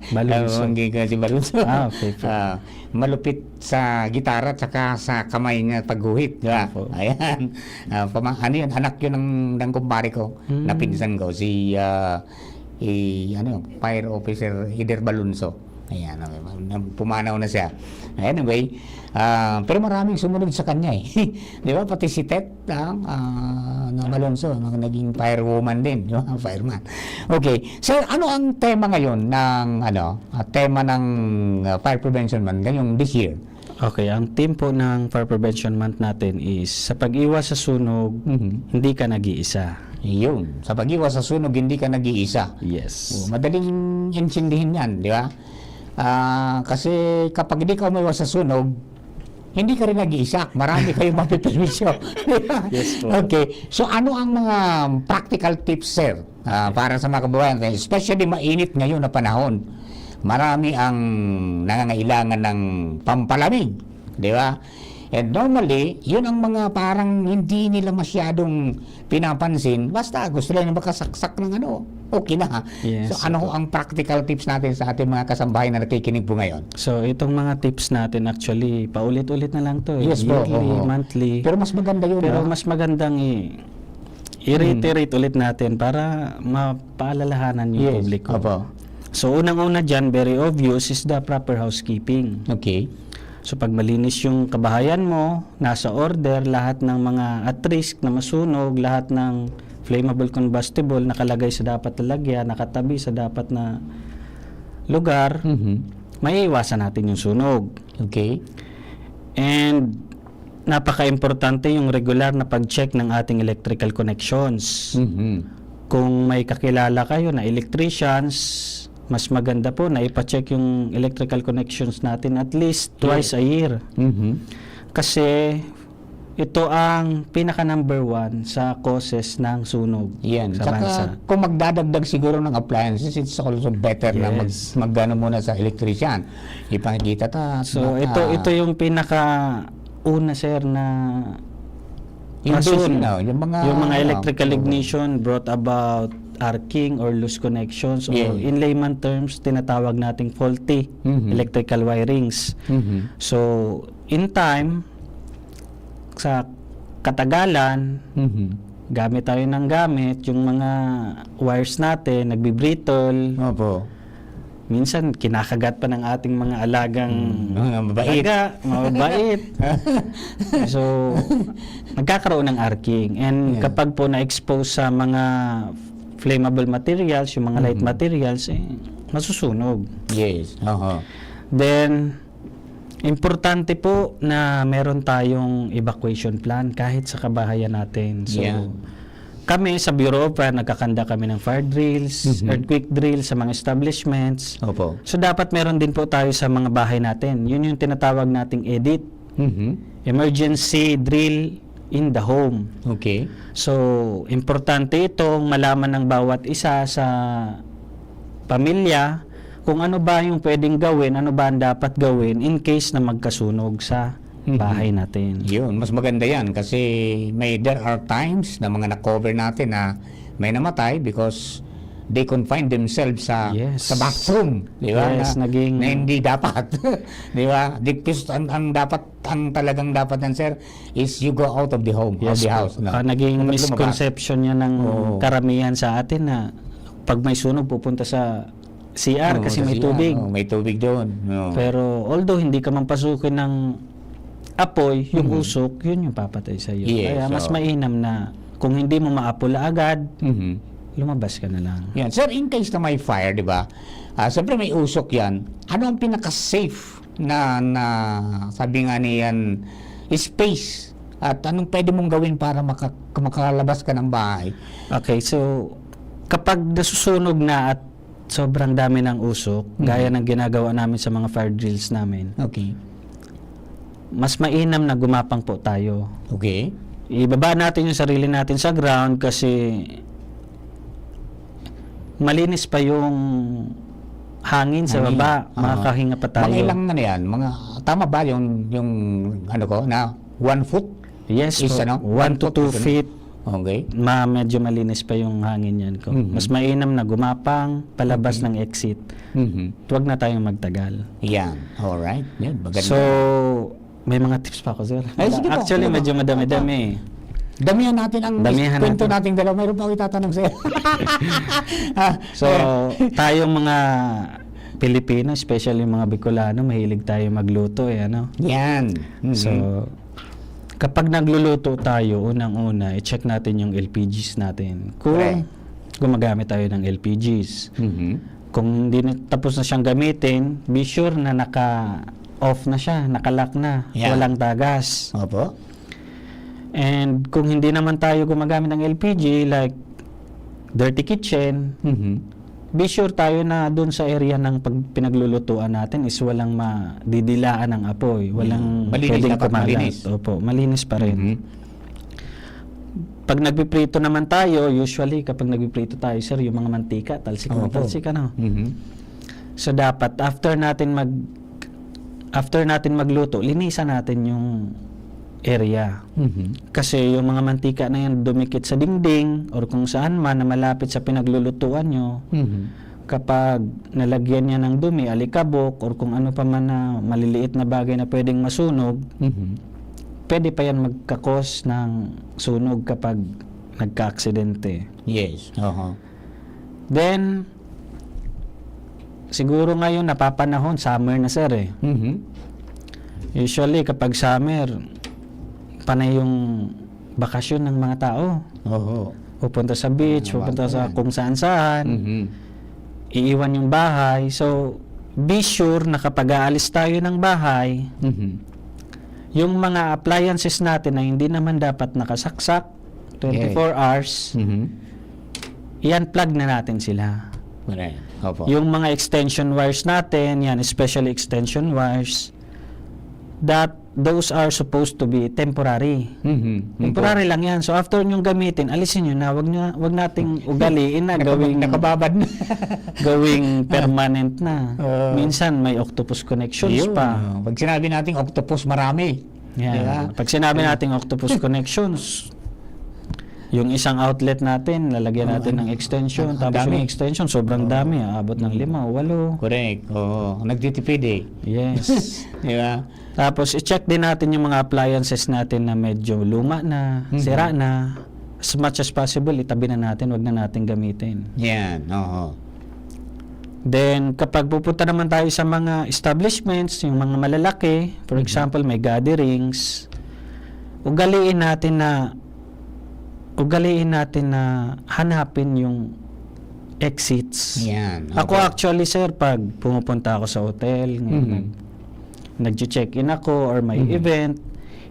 Balunso. Ah, pamangkin ko si Balunso. Ah, okay po. Ah, malupit sa gitara at saka sa kamay niya pagguhit, di ba? Opo. Ayan. Ah, pama- ano yun? Anak yun ng, ng kumpare ko, Hmm. na pinsan ko, si, ah, i-, ano yun, Fire Officer Eder Balunso. Ayan, okay. Pumanaw na siya. Anyway, ah, pero maraming sumunod sa kanya eh. Di ba? Pati si Tet, ah, ah, na Balunso, na naging firewoman din, di ba? Fireman. Okay. Sir, ano ang tema ngayon ng, ano, ah, tema ng, ah, Fire Prevention Month ngayong this year? Okay, ang theme po ng Fire Prevention Month natin is sa pag-iwas sa sunog, Mhm. hindi ka nag-iisa. Yun. Sa pag-iwas sa sunog, hindi ka nag-iisa. Yes. Oh, madaling intindihin yan, di ba? Ah, kasi kapag hindi ka umiwas sa sunog, hindi ka rin nag-iisa. Marami kayong mapiperwisyo. Di ba? Yes po. Okay. So, ano ang mga practical tips, sir, ah, para sa mga kababayan, especially mainit ngayon na panahon? Marami ang nangangailangan ng pampalamig, di ba? And normally, yun ang mga parang hindi nila masyadong pinapansin. Basta gusto lang na makasaksak ng ano, okay na. Yes, So, ano opo. ho ang practical tips natin sa ating mga kasambahay na nakikinig po ngayon? So, itong mga tips natin, actually, paulit-ulit na lang to eh. Yes po, Yearly, oo. monthly. Pero mas maganda yun, Pero ah. mas magandang i- i-reiterate ulit natin para mapaalalahanan yung Yes, publiko. Opo. So, unang-una dyan, very obvious, is the proper housekeeping. Okay. So, pag malinis yung kabahayan mo, nasa order, lahat ng mga at risk na masunog, lahat ng flammable combustible nakalagay sa dapat lalagyan, nakatabi sa dapat na lugar, Mhm. maiiwasan natin yung sunog. Okay. And napaka-importante yung regular na pag-check ng ating electrical connections. Mhm. Kung may kakilala kayo na electricians, mas maganda po na ipa-check yung electrical connections natin at least twice a year. Mhm. Kasi ito ang pinaka number one sa causes ng sunog Yan. sa Tsaka bansa. Kung magdadagdag siguro ng appliances, it's also better na mag-, Yes. mag-ano muna sa electrician. Ipakikita ta, So, maka- ito, ito yung pinaka una, sir, na Yung rason. basic na, yung mga, Yung mga ano, electrical oo. ignition brought about arcing or loose connections, or Yes. in layman terms, tinatawag nating faulty Mhm. electrical wirings. Mhm. So, in time, sa katagalan, Mhm. gamit tayo ng gamit, yung mga wires natin, nagbibrittle. Opo. Minsan, kinakagat pa ng ating mga alagang Mm, mga mabait. alaga, mababait. So, nagkakaroon ng arcing. And Yeah. kapag po na-expose sa mga flammable materials, yung mga light Mhm. materials, eh, masusunog. Yes, aha. Then, importante po na meron tayong evacuation plan kahit sa kabahayan natin. So, Yeah. kami sa Bureau of Fire, nagkakanda kami ng fire drills, Mhm. earthquake drills sa mga establishments. Opo. So, dapat meron din po tayo sa mga bahay natin. Yun yung tinatawag nating EDIT. Mhm. Emergency drill in the home. Okay. So, importante itong malaman ng bawat isa sa pamilya kung ano ba yung pwedeng gawin, ano ba ang dapat gawin in case na magkasunog sa Mhm. bahay natin. Yun, mas maganda yan kasi may, there are times na mga na-cover natin na may namatay because they confined themselves sa, Yes. sa bathroom, di ba? Yes, Na, naging na hindi dapat, di ba? Di, pis-, ang, ang dapat, ang talagang dapat yan, sir, is you go out of the home, of Yes the po. house, no? Ah, naging Dapat lumabas. misconception yan ng Oo. karamihan sa atin na pag may sunog, pupunta sa C R Oo, kasi sa may C R, tubig. oo, may tubig doon. Oo. Pero although hindi ka man pasukin ng apoy, yung Mhm. usok, yun yung papatay sa'yo. Yes, Kaya mas oo. mainam na kung hindi mo maapula agad, Mhm. lumabas ka na lang. Yan. Sir, in case na may fire, di ba? Ah, siyempre may usok yan. Ano ang pinaka-safe na, na, sabi nga niyan, space? At anong pwede mong gawin para maka-, makalabas ka ng bahay? Okay, so, kapag nasusunog na at sobrang dami ng usok, Mhm. gaya ng ginagawa namin sa mga fire drills namin, Okay. mas mainam na gumapang po tayo. Okay. Ibaba natin yung sarili natin sa ground kasi malinis pa yung hangin sa Hangin. baba, Aha. makakahinga pa tayo. Mga ilang ano yan? Mga, tama ba yung, yung ano ko, na one foot? Yes Is po. ano? One to One foot two is ano? feet. Okay. Ma-, medyo malinis pa yung hangin yan ko. Mhm. Mas mainam na gumapang, palabas Okay. ng exit. Mhm. Huwag na tayong magtagal. Yan. Alright. Yan. Maganda. So, may mga tips pa ako, sir. Ay, sige po. Actually, Sige po. medyo madami-dami. Damihan natin ang Damihan kwento natin. nating dalawa. Mayroon pa ako itatanong sa'yo. Ah, So, eh. tayong mga Pilipino, especially yung mga Bicolano, mahilig tayo magluto eh, ano? Yan. Mhm. So, kapag nagluluto tayo, unang-una, i-check natin yung L P Gs natin. Kung Correct. gumagamit tayo ng L P Gs. Mhm. Kung hindi na, tapos na siyang gamitin, be sure na naka-off na siya, naka-lock na, Yeah. walang tagas. Opo. And kung hindi naman tayo gumagamit ng L P G, like dirty kitchen, Mhm. be sure tayo na dun sa area ng pag-, pinaglulutuan natin is walang madidilaan ng apoy, walang Mm. Malinis pwedeng dapat, kumalat. malinis. Opo, malinis pa rin. Mhm. Pag nagpiprito naman tayo, usually kapag nagpiprito tayo, sir, yung mga mantika, talsik ng Opo. talsik, ano? Mhm. So, dapat after natin mag-, after natin magluto, linisan natin yung area. Mhm. Kasi yung mga mantika na yan dumikit sa dingding or kung saan man na malapit sa pinaglulutuan nyo, Mhm. kapag nalagyan niya ng dumi, alikabok, or kung ano pa man na maliliit na bagay na pwedeng masunog, Mhm. pwede pa yan magkakos ng sunog kapag nagka-aksidente. Yes. Oho. Then, siguro ngayon napapanahon, summer na, sir, eh. Mhm. Usually, kapag summer, panay yung bakasyon ng mga tao. Oho. Pupunta sa beach, Tama pupunta po sa yan. kung saan-saan. Mhm. Iiwan yung bahay. So, be sure na kapag aalis tayo ng bahay, Mhm. yung mga appliances natin na hindi naman dapat nakasaksak twenty-four hours, Mhm. i-unplug na natin sila. Correct. Opo. Yung mga extension wires natin, yan, especially extension wires, that those are supposed to be temporary. Mhm. Temporary lang yan. So after nyong gamitin, alisin nyo na. Wag, na, wag nating ugaliin na Nakabab- gawing, Nakababad na. gawing permanent na. Oo. Minsan may octopus connections Yun, pa. oh. Pag sinabi nating octopus, marami. Yan. Diba? Pag sinabi nating octopus connections, yung isang outlet natin, lalagyan Ang natin ano, ng extension. ang Tapos dami. yung extension, sobrang Oo. dami. Aabot ng Mm. lima o walo. Correct. Oo. Nagtitipid eh. Yes. Di ba? Tapos, i-check din natin yung mga appliances natin na medyo luma na, Mhm. sira na. As much as possible, itabi na natin, wag na natin gamitin. Yan. Oo. Then, kapag pupunta naman tayo sa mga establishments, yung mga malalaki, for Mhm. example, may gatherings, ugaliin natin na, ugaliin natin na hanapin yung exits. Yan. Ako Opo. Actually, sir, pag pumupunta ako sa hotel, Mhm. nag, nag-check-in ako or may Mhm. event,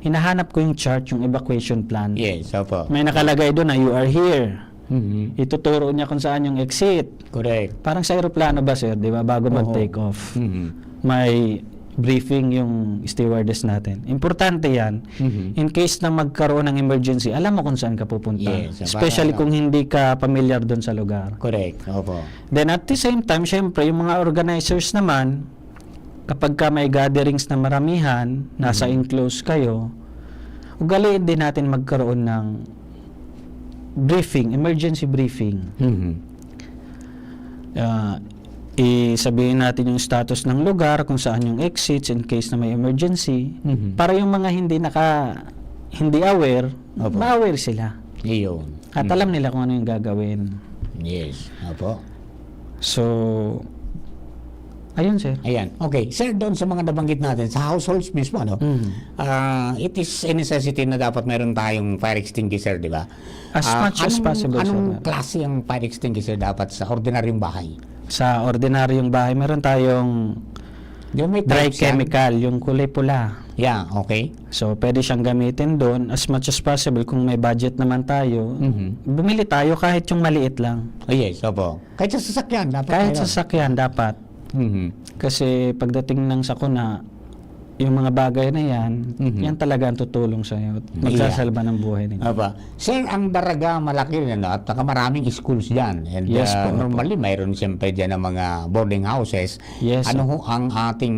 hinahanap ko yung chart, yung evacuation plan. Yes, opo. May nakalagay doon na you are here. Mhm. Ituturo niya kung saan yung exit. Correct. Parang sa eroplano ba, sir, di ba, bago Oo. mag-take off, Mhm. may briefing yung stewardess natin. Importante yan. Mhm. In case na magkaroon ng emergency, alam mo kung saan ka pupunta. Yes, Especially para- kung hindi ka pamilyar doon sa lugar. Correct. Opo. Then at the same time, syempre, yung mga organizers naman, kapag ka may gatherings na maramihan, nasa Mhm. enclosed kayo, ugaliin din natin magkaroon ng briefing, emergency briefing. Mhm. Ah, isabihin natin yung status ng lugar, kung saan yung exits in case na may emergency. Mhm. Para yung mga hindi naka, hindi aware, Opo. ma-aware sila. Iyon. At Mhm. alam nila kung ano yung gagawin. Yes. Opo. So, ayun, sir. Ayan. Okay. Sir, doon sa mga nabanggit natin, sa households mismo, ano? Mhm. Ah, it is a necessity na dapat meron tayong fire extinguisher, di ba? As Ah, much as anong- possible, sir, Anong meron. Klase ang fire extinguisher dapat sa ordinaryong bahay? Sa ordinaryong bahay, meron tayong Di ba may dry types yan? Chemical, yung kulay pula. Yeah, okay. So, pwede siyang gamitin doon as much as possible. Kung may budget naman tayo, Mhm. bumili tayo kahit yung maliit lang. Oh, yes, opo. Kahit sa sasakyan, dapat Kahit meron. Sasakyan, dapat. Mhm. Kasi pagdating ng sakuna, yung mga bagay na yan, Mhm. yan talaga ang tutulong sa'yo. Magsasalba ng buhay ninyo. Aba. Sir, ang Daraga malaki rin, ano, at saka maraming schools dyan. And, Yes ah, po, opo. Normally, mayroon siyempre dyan ang mga boarding houses. Yes, Ano sir. Ho ang ating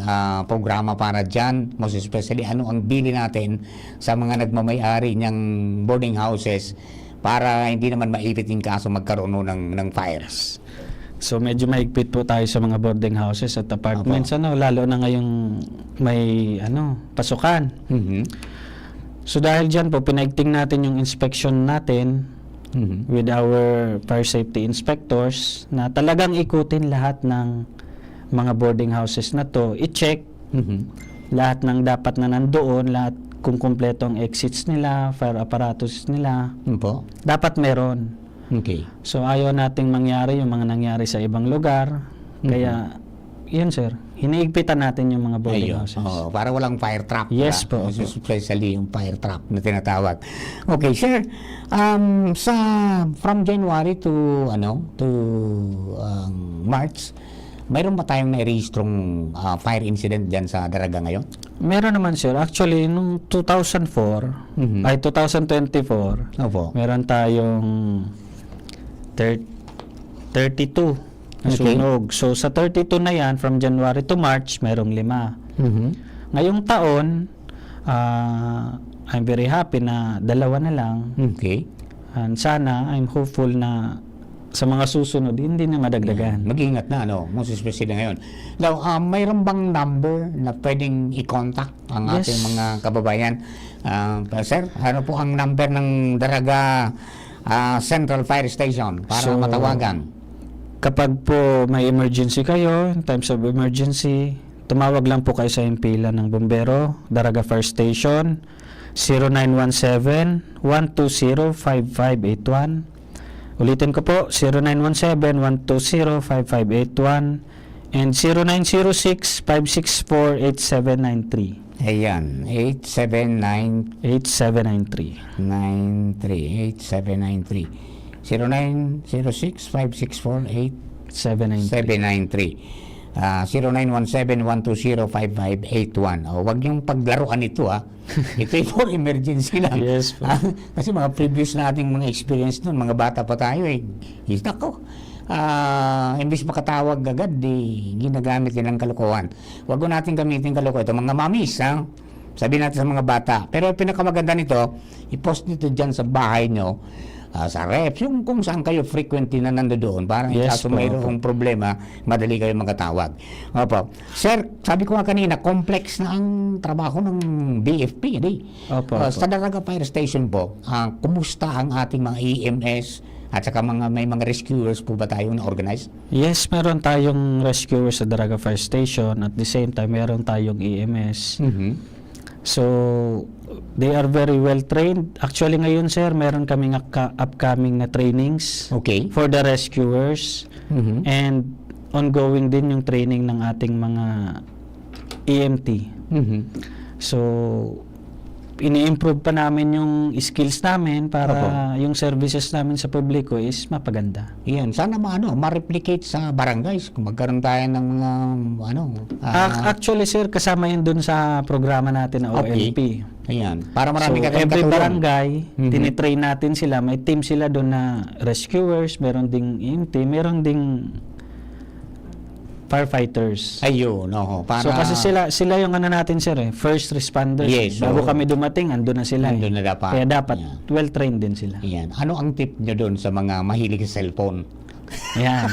ah, programa para dyan? Most especially, ano ang bilin natin sa mga nagmamayari niyang boarding houses para hindi naman maipit yung kaso magkaroon ho ng, ng fires? So medyo mahigpit po tayo sa mga boarding houses at apartments, Opo. Ano, lalo na ngayong may ano, pasukan. Mhm. So dahil diyan po, pinaigting natin yung inspection natin Mhm. with our fire safety inspectors na talagang ikutin lahat ng mga boarding houses na to, i-check Mhm. lahat ng dapat na nandoon, lahat kung kumpleto ang exits nila, fire apparatus nila, Opo. dapat meron. Okay. So ayaw nating mangyari yung mga nangyari sa ibang lugar. Mhm. Kaya, yun sir, hinihigpitan natin yung mga boarding Ayun. Houses. Oo, para walang fire trap. Yes Diba? po, opo. Especially yung fire trap na tinatawag. Okay, sir. Um, sa from January to ano to um, March, mayroon ba tayong nairehistrong ah, fire incident diyan sa Daraga ngayon? Meron naman sir. Actually, nung two thousand four, Mhm. ay two thousand twenty-four, Opo. meron tayong thir- thirty-two na Okay. sunog. So sa thirty-two na yan, from January to March, merong lima. Mhm. Ngayong taon, ah, I'm very happy na dalawa na lang. Okay. And sana, I'm hopeful na sa mga susunod, hindi na madagdagan. Mag-ingat na, ano, most especially ngayon. Now, ah, mayroon bang number na pwedeng i-contact ang ating Yes. mga kababayan? Ah, sir, ano po ang number ng Daraga ah, Central Fire Station para So, matawagan? Kapag po may emergency kayo, in times of emergency, tumawag lang po kayo sa himpilan ng Bumbero, Daraga Fire Station, zero nine one seven, one two zero, five five eight one. Ulitin ko po, zero nine one seven, one two zero, five five eight one and zero nine zero six, five six four, eight seven nine three. Ayan, eight seven nine, Eight seven nine three. nine three, eight seven nine three. Zero nine zero six, five six four, eight Seven nine three. seven nine three. Ah, zero nine one seven, one two zero, five five eight one. O, wag niyong paglaruan ito, ha. Ito ay for emergency lang. Yes po. Ah, kasi mga previous na ating mga experience nun, mga bata pa tayo eh. Is nako, ah, imbis makatawag agad, di ginagamit nilang kalokohan. Wag ko natin gamitin kalokohan. Ito, mga mamis, ha? Sabi natin sa mga bata. Pero ang pinakamaganda nito, i-post nito dyan sa bahay nyo, ah, sa reps, yung kung saan kayo frequently na nandoon. Parang Yes kaso po, mayroong problema, madali kayo makatawag. Opo. Sir, sabi ko nga kanina, complex na ang trabaho ng B F P, di? Opo, Ah, opo. Sa Daraga Fire Station po, ah, kumusta ang ating mga E M S at saka mga, may mga rescuers po ba tayong na-organize? Yes, meron tayong rescuer sa Daraga Fire Station. At the same time, meron tayong E M S. Mhm. So, they are very well trained. Actually, ngayon, sir, meron kaming aka- upcoming na trainings Okay. for the rescuers. Mhm. And ongoing din yung training ng ating mga E M T. Mhm. So, ini-improve pa namin yung skills namin para Opo. yung services namin sa publiko is mapaganda. Yan, sana ma-, ano, ma-replicate sa barangays kung magkaroon tayo ng mga, ano, ah, Ac- Actually, sir, kasama yun dun sa programa natin na Okay. O N P. Ayan, para marami So, ka tayong every katulong. barangay, Mhm. tinitrain natin sila. May team sila doon na rescuers, meron ding E M T, meron ding firefighters. Ayun, oho. Para So, kasi sila sila yung ano natin, sir, eh, first responders. Yes, Bago oo. kami dumating, andun na sila. eh. Andun na dapat. Kaya dapat Yeah. well-trained din sila. Yan. Ano ang tip nyo doon sa mga mahilig sa cellphone? Yan.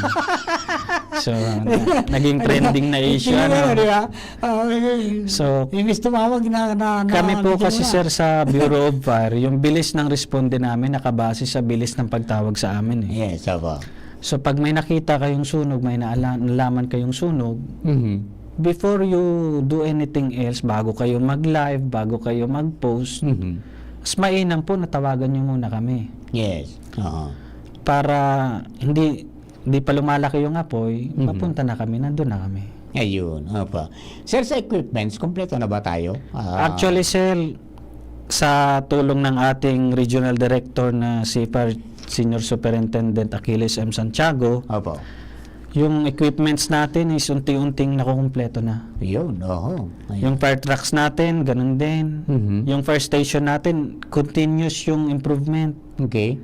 So, na- naging trending na issue. Hindi Ano? na, di ba? Ah, So, imbis tumawag na, na, na Kami po bigyan kasi, mo na. Sir, sa Bureau of Fire, yung bilis ng responde namin nakabase sa bilis ng pagtawag sa amin. Eh. Yes, opo. So, pag may nakita kayong sunog, may naala- nalaman kayong sunog, Mhm. before you do anything else, bago kayo mag-live, bago kayo mag-post, Mhm. mas mainam po na tawagan nyo muna kami. Yes. Oo. Para hindi hindi pa lumalaki yung apoy, Mhm. mapunta na kami, nandun na kami. Ayun, opo. Sir, sa equipments, kompleto na ba tayo? Ah, Actually, sir, sa tulong ng ating regional director na si Par- Senior Superintendent Achilles M. Santiago, Opo. yung equipments natin is unti-unting nakukumpleto na. Yun, oho. Ayun. Yung fire trucks natin, ganun din. Mhm. Yung fire station natin, continuous yung improvement. Okay.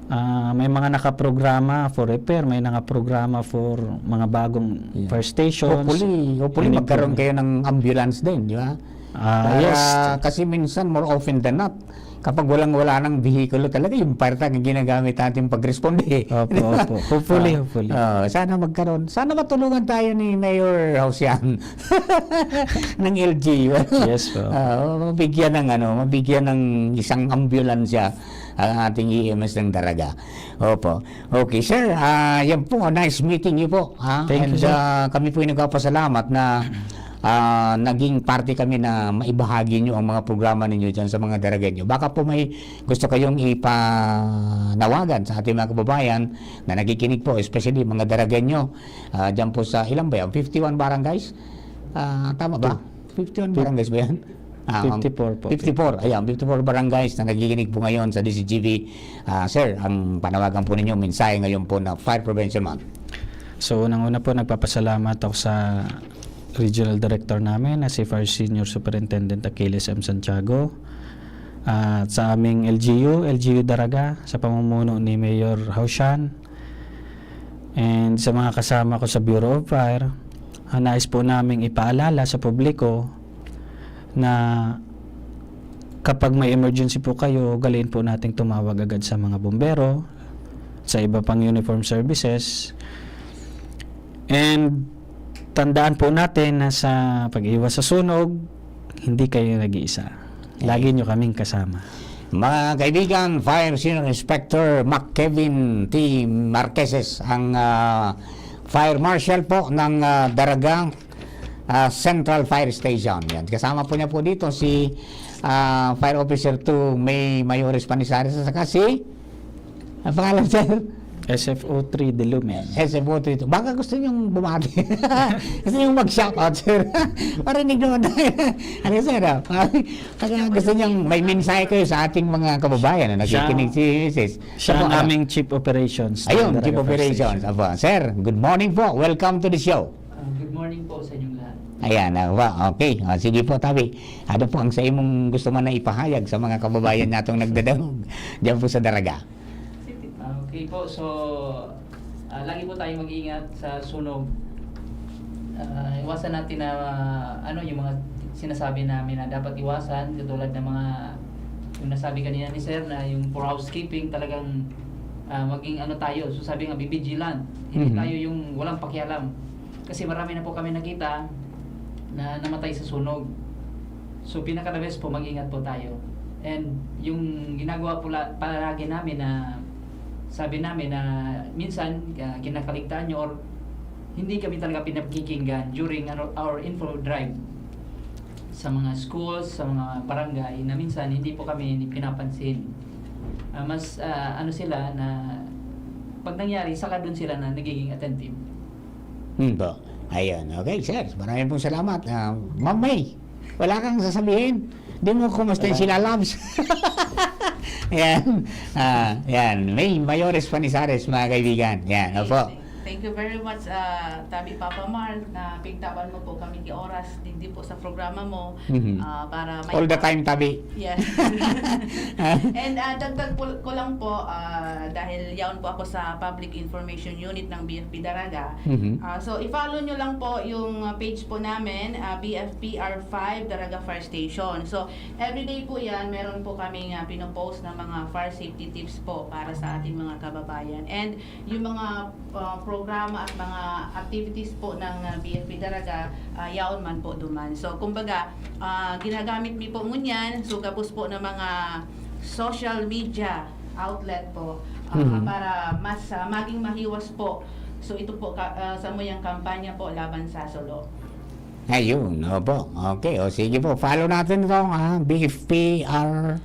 Ah, may mga nakaprograma for repair, may nakaprograma for mga bagong Yeah. fire stations. Hopefully, hopefully and magkaroon improvement. kayo ng ambulance din, di ba? Ah, Para, yes. Kasi minsan, more often than not, kapag walang-wala ng vehikulo talaga, yung fire truck ang ginagamit natin pag-responde. Opo, opo. Hopefully, Ah, hopefully. ah, sana magkaroon. Sana matulungan tayo ni Mayor Hausian ng L G U. Yes po. Ah, mabigyan ng ano, mabigyan ng isang ambulansya ang ating E M S ng Daraga. Opo. Okay, sir. Ah, yan po. Nice meeting you po. Ha? Thank you, And, sir. ah, kami po ay nagpapasalamat na ah, naging parte kami na maibahagi nyo ang mga programa ninyo dyan sa mga Daragenyo. Baka po may gusto kayong ipanawagan sa ating mga kababayan na nakikinig po, especially mga Daragenyo, ah, dyan po sa, ilan ba yan? fifty-one barangays? Ah, tama ba? fifty-one barangays ba yan? Ah, fifty-four po. fifty-four. Ayan, fifty-four barangays na nakikinig po ngayon sa D Z G V. Ah, sir, ang panawagan po ninyo, mensahe ngayon po na Fire Prevention Month. So, unang-una po, nagpapasalamat ako sa Regional Director namin na si Fire Senior Superintendent Achilles M. Santiago. At sa aming L G U, L G U Daraga, sa pamumuno ni Mayor Hausian. And sa mga kasama ko sa Bureau of Fire, ah, nais po naming ipaalala sa publiko na kapag may emergency po kayo, ugaliin po nating tumawag agad sa mga bumbero, sa iba pang uniform services. And tandaan po natin na sa pag-iwas sa sunog, hindi kayo nag-iisa. Lagi nyo kaming kasama. Mga kaibigan, Fire Senior Inspector Mac Kevin T. Marqueses, ang, ah, Fire Marshal po ng, ah, Daraga, ah, Central Fire Station. Yan. Kasama po niya po dito si, ah, Fire Officer two May Mayores Panizares at saka si, ang pangalan, sir? S F O three De Lumen. S F O three two. Baka gusto niyong bumati. Gusto niyong mag-shoutout, sir. Marinig naman tayo. Ano, sir, ah? Baka gusto niyang may mensahe kayo sa ating mga kababayan na nakikinig, si Misis. Siya Siya po, ang ano? aming Chief Operations ng Ayun, Chief Daraga Fire Operations. Station. Apo, sir, good morning po. Welcome to the show. Ah, good morning po sa inyong lahat. Ayan, ah, wa-, okay. Ah, sige po, Tabi. Ano po ang sa imong gusto man na ipahayag sa mga kababayan natong nagdadangog diyan po sa Daraga? Ah, okay po. So, ah, lagi po tayong mag-iingat sa sunog. Ah, iwasan natin na, ano, yung mga sinasabi namin na dapat iwasan, katulad ng mga, yung nasabi kanina ni Sir, na yung for housekeeping, talagang, ah, maging ano tayo, so sabi nga, be vigilant. Hindi Mhm. tayo yung walang pakialam. Kasi marami na po kami nakita na namatay sa sunog. So, pinaka-the best po, mag-ingat po tayo. And yung ginagawa po la-, palagi namin na, sabi namin na minsan, ah, kinakaligtaan nyo or hindi kami talaga pinapakikinggan during our, our info drive sa mga schools, sa mga barangay, na minsan hindi po kami pinapansin. Ah, mas, ah, ano sila na pag nangyari, saka dun sila na nagiging attentive. Hmm, po. Ayun. Okay, sir. Maraming pong salamat. Ah, Ma'am May, wala kang sasabihin? Di mo kumusta yung Wala. sila, Labs? Ayan. Ah, yan. May Mayores Panizares, mga kaibigan. Yan, opo. Thank, thank you very much, ah, Tabi Papa Mark, na pigtaban mo po kami ki oras, digdi po sa programa mo, Mhm. ah, para may All the time, Tabi. Yes. And, ah, dagdag po, ko lang po, ah, dahil yaon po ako sa Public Information Unit ng B F P Daraga. Mhm. Ah, so, i-follow nyo lang po yung, ah, page po namin, ah, B F P R five Daraga Fire Station. So, everyday po yan, meron po kaming, ah, pinopost na mga fire safety tips po para sa ating mga kababayan. And yung mga, ah, programa at mga activities po ng, ah, B F P Daraga, ah, yaon man po duman. So, kumbaga, ah, ginagamit mi po ngunyan, so gabos po ng mga social media outlet po, ah, Mhm. para mas, ah, maging mahiwas po. So, ito po, ka-, ah, samuyang kampanya po laban sa sunog. Ayun, opo. Okay, o sige po, follow natin ito, ha, B F P R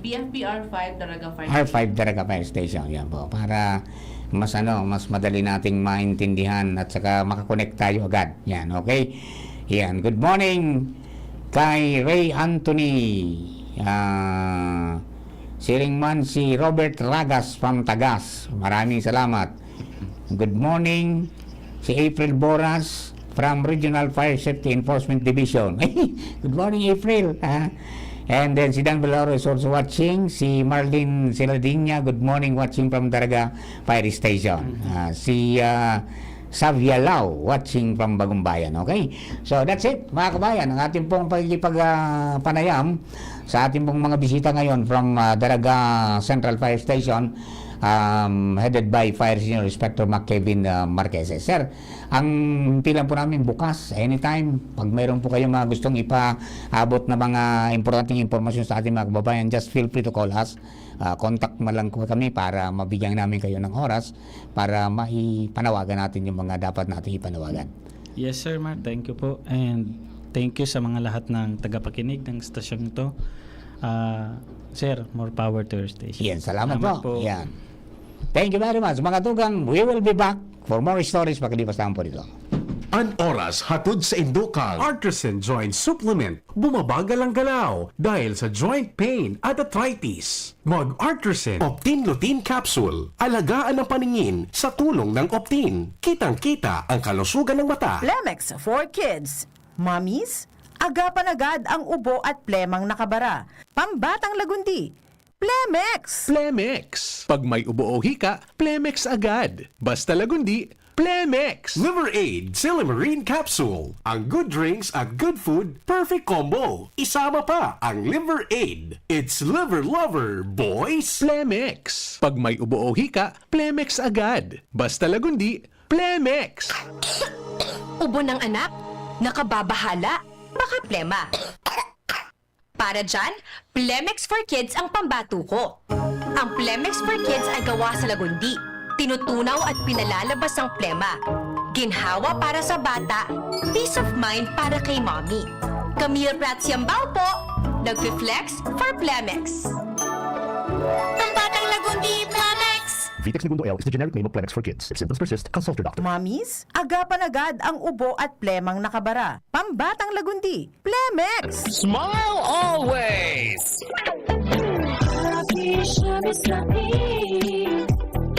B F P R five Daraga Fire R five Station. Daraga Fire Station, yan po. Para mas, ano, mas madali nating maintindihan at saka makakonect tayo agad. Yan, okay? Yan, good morning kay Ray Anthony. Ah, siring man si Robert Ragas from Tagas. Maraming salamat. Good morning, si April Boras from Regional Fire Safety Enforcement Division. Good morning, April, ha? And then si Dan Valero is also watching. Si Marlene Siladinya, good morning, watching from Daraga Fire Station. Mhm. Ah, si, ah, Savia Lau, watching from Bagumbayan. Okay? So, that's it, mga kabayan. Ang ating pong pagkikipag, ah, panayam sa ating pong mga bisita ngayon from, ah, Daraga Central Fire Station, um, headed by Fire Senior Inspector Mac Kevin, ah, Marqueses. Sir, ang himpilan po namin bukas, anytime, pag mayroon po kayong mga gustong ipaabot na mga importanteng impormasyon sa ating mga kababayan, just feel free to call us. Ah, contact mo lang po kami para mabigyan namin kayo ng oras para maipanawagan natin yung mga dapat nating ipanawagan. Yes, Sir Mark. Thank you po. And thank you sa mga lahat ng tagapakinig ng estasyong ito. Ah, Sir, more power to your station. Yan, salamat Salamat po. po. Yan. Thank you very much, mga tugang. We will be back for more stories pagkalipas lang po dito. An oras hatod sa indukang Artisan Joint Supplement. Bumabagal ang galaw dahil sa joint pain at arthritis. Mag-Artisan Optin Lutein Capsule. Alagaan ang paningin sa tulong ng Optin. Kitang-kita ang kalusugan ng mata. Plemex for Kids. Mommies, agapan agad ang ubo at plemang nakabara. Pambatang lagundi. Plemex! Plemex. Pag may ubo o hika, Plemex agad. Basta lagundi, Plemex! Liver Aid, Silymarin Capsule. Ang good drinks at good food, perfect combo. Isama pa ang Liver Aid. It's Liver Lover, boys! Plemex. Pag may ubo o hika, Plemex agad. Basta Lagundi, Plemex! Ubo ng anak? Nakababahala? Baka plema. Para dyan, Plemex for Kids ang pambato ko. Ang Plemex for Kids ay gawa sa Lagundi. Tinutunaw at pinalalabas ang plema. Ginhawa para sa bata, peace of mind para kay mommy. Camille Prats Yambao po, nagfi-flex for Plemex. Ang batang Lagundi, Plemex! Vitex Negundo L is the generic name of Plemex for Kids. If symptoms persist, consult your doctor. Mommies, agapan agad ang ubo at plemang nakabara. Pambatang Lagundi, Plemex! Smile always! Happy Shami Smile.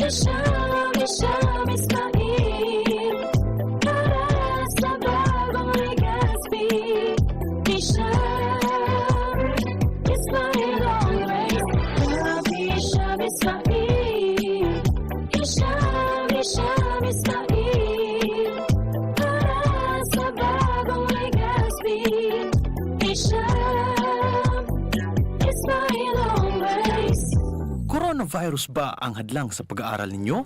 Shami, Shami Smile. Para sa bagong Legazpi. Shami Smile always. Happy Shami Smile. Shami, Shami Smile. Para sa bagong Legazpi. Shami Smile always. Coronavirus ba ang hadlang sa pag-aaral ninyo?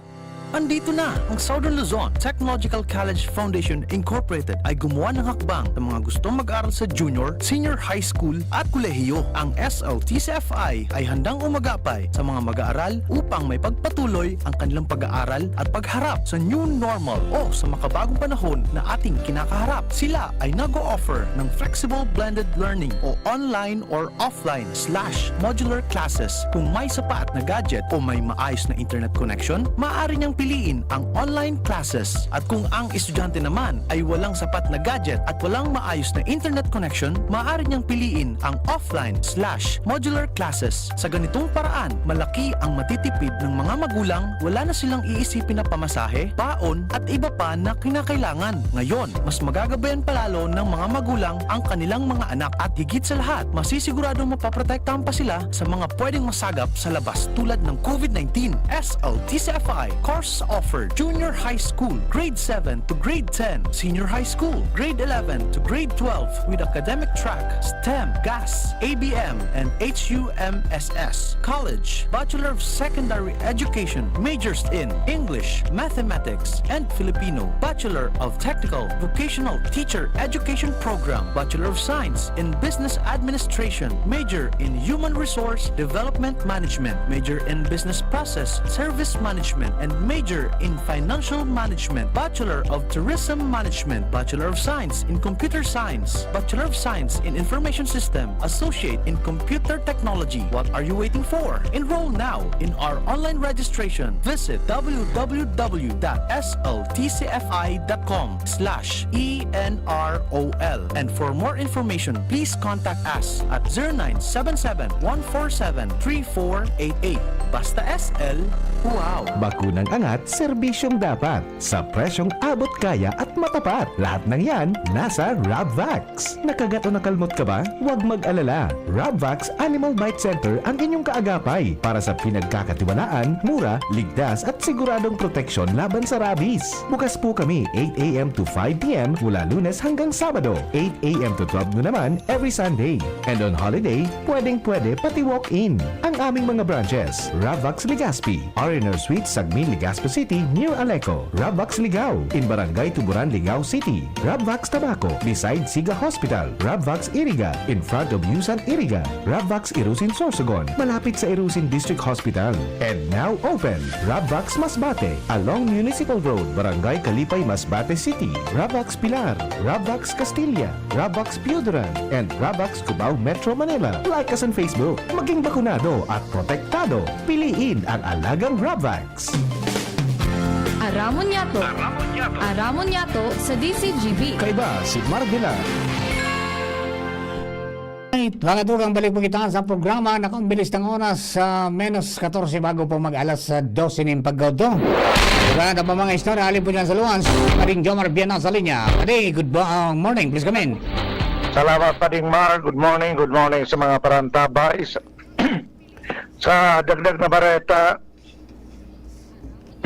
Andito na ang Southern Luzon Technological College Foundation Incorporated ay gumawa ng hakbang sa mga gustong mag-aral sa junior, senior high school at kolehiyo. Ang S L T C F I ay handang umagapay sa mga mag-aaral upang maipagpatuloy ang kanilang pag-aaral at pagharap sa new normal o sa makabagong panahon na ating kinakaharap. Sila ay nag-o-offer ng flexible blended learning o online or offline slash modular classes. Kung may sapat na gadget o may maayos na internet connection, maaari niyang piliin ang online classes. At kung ang estudyante naman ay walang sapat na gadget at walang maayos na internet connection, maaari niyang piliin ang offline slash modular classes. Sa ganitong paraan, malaki ang matitipid ng mga magulang, wala na silang iisipin na pamasahe, baon, at iba pa na kinakailangan. Ngayon, mas magagabayan palalo ng mga magulang ang kanilang mga anak at higit sa lahat, masisiguradong mapoprotektahan pa sila sa mga pwedeng masagap sa labas tulad ng COVID nineteen. S L T C F I course offer: Junior High School, Grade seven to Grade ten, Senior High School, Grade eleven to Grade twelve, with academic track STEM, GAS, A B M, and H U M S S. College: Bachelor of Secondary Education, majors in English, Mathematics, and Filipino. Bachelor of Technical Vocational Teacher Education Program, Bachelor of Science in Business Administration, major in Human Resource Development Management, major in Business Process Service Management, and major in Financial Management, Bachelor of Tourism Management, Bachelor of Science in Computer Science, Bachelor of Science in Information System, Associate in Computer Technology. What are you waiting for? Enroll now in our online registration. Visit w w w dot s l t c f i dot com slash e n r o l. And for more information, please contact us at zero nine seven seven, one four seven, three four eight eight. Basta S L, wow! Bakunang angat, serbisyong dapat. Sa presyong abot kaya at matapat. Lahat ng yan, nasa Rabvax. Nakagat o nakalmot ka ba? Huwag mag-alala. Rabvax Animal Bite Center ang inyong kaagapay para sa pinagkakatiwalaan, mura, ligtas at siguradong proteksyon laban sa rabies. Bukas po kami eight a m to five p m mula Lunes hanggang Sabado, eight a m to twelve noon naman every Sunday. And on holiday, pwedeng-pwede pati walk-in. Ang aming mga branches: Rabvax Legazpi, R and R Suite, Sagmin, Legazpi City, near Aleco; Rabvax Ligao, in Barangay Tuburan, Ligao City; Rabvax Tabaco, beside Siga Hospital; Rabvax Iriga, in front of Yusan Iriga; Rabvax Irusin, Sorsogon, malapit sa Irusin District Hospital. And now open, Rabvax Masbate, along Municipal Road, Barangay Kalipay, Masbate City; Rabvax Pilar, Rabvax Castilla, Rabvax Pioduran, and Rabvax Cubao, Metro Manila. Like us on Facebook. Maging bakunado at protektado. Piliin ang alagang Rabvax. Aramon Yato. Aramon Yato. Aramon Yato sa D Z G B. Kaiba si Marvela. Mga tugang, balik po kita sa programa. Naku, ang bilis ng oras, ah, menos katorse bago po mag-alas, ah, dose nin pagkaudto. Wala na pa mga istorya, halin po dyan sa Luans. Pading Jomar Viana sa linya. Padi, good bo-, ah, morning. Please come in. Salamat, Pading Mar. Good morning, good morning sa mga parantabay. Sa, sa dagdag na bareta,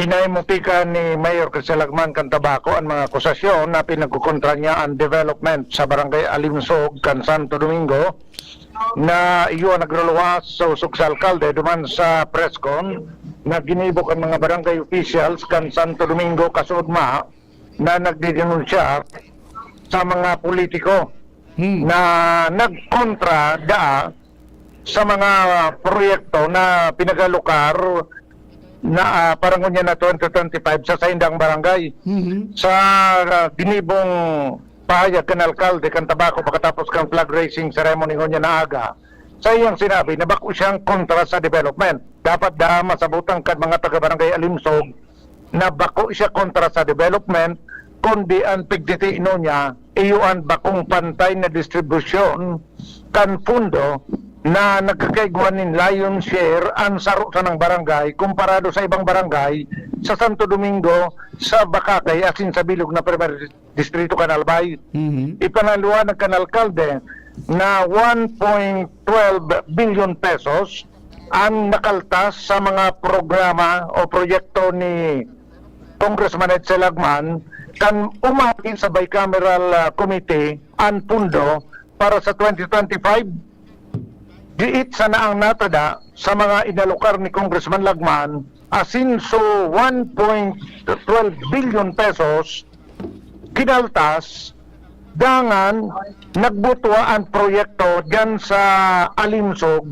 Hinay mo pika ni Mayor Criselagman kan Tabaco an mga akusasyon na pinagkukontra niya an development sa Barangay Alimsog kan Santo Domingo na iyo ang nagruluwas sa usog sa alkalde duman sa press con na ginibo kan mga barangay officials kan Santo Domingo kasuodma na nagdidenunsya sa mga politiko Hmm. na nagkontra daa sa mga proyekto na pinagalukar na, ah, para ngunyan na twenty twenty-five sa saindang barangay. Mhm. Sa, ah, ginibong pahayag kan alkalde kan Tabaco pakatapos kan flag raising ceremony ngunyan na aga, sa iyang sinabi na bako siyang kontra sa development. Dapat da masabutan kan mga taga-barangay Alimsog na bako siya kontra sa development, kundi ang pigtitino niya, iyo an bakong pantay na distribusyon kan pundo na nagkakaigwa nin lion share an saro sanang barangay komparado sa ibang barangay sa Santo Domingo, sa Bacacay, asin sa bilog na primer distrito kan Albay. Mhm. Ipanaliwanag kan alkalde na one point twelve billion pesos an nakaltas sa mga programa o proyekto ni Congressman Edsel Agman kan umagi sa bicameral, ah, committee an pundo para sa twenty twenty-five. Diit sana ang natada sa mga inalokar ni Congressman Lagman, asin so one point twelve billion pesos kinaltas, dangan nagbutwa an proyekto diyan sa Alimsog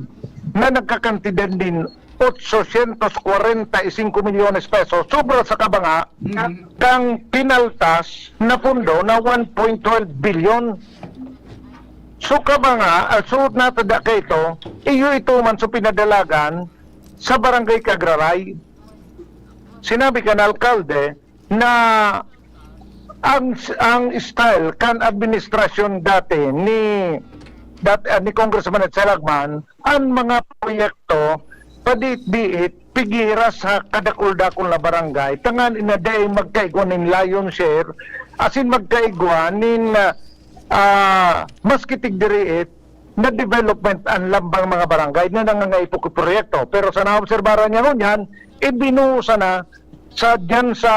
na nagkakantidad nin otsocientos kwarenta y singko milyones pesos, sobra sa kabanga Mhm. kang kinaltas na pundo na one point twelve billion. So, kabanga, ah, suot na tada kaito, iyo ito man so pinadalagan sa barangay Kagraray. Sinabi kan alkalde na ang, ang style kan administrasyon dati ni, dat-, ah, ni Congressman Edsel Agman, an mga proyekto padiit-diit pigira sa kadakul-dakul na barangay, tanganing na dai magkaigwa nin lion share, asin magkaigwa nin, ah, ah, maski tigdiriit na development an lambang mga barangay na nangangaipo ki proyekto. Pero sa naobserbaran niya ngunyan, ibinuo sana sa, diyan sa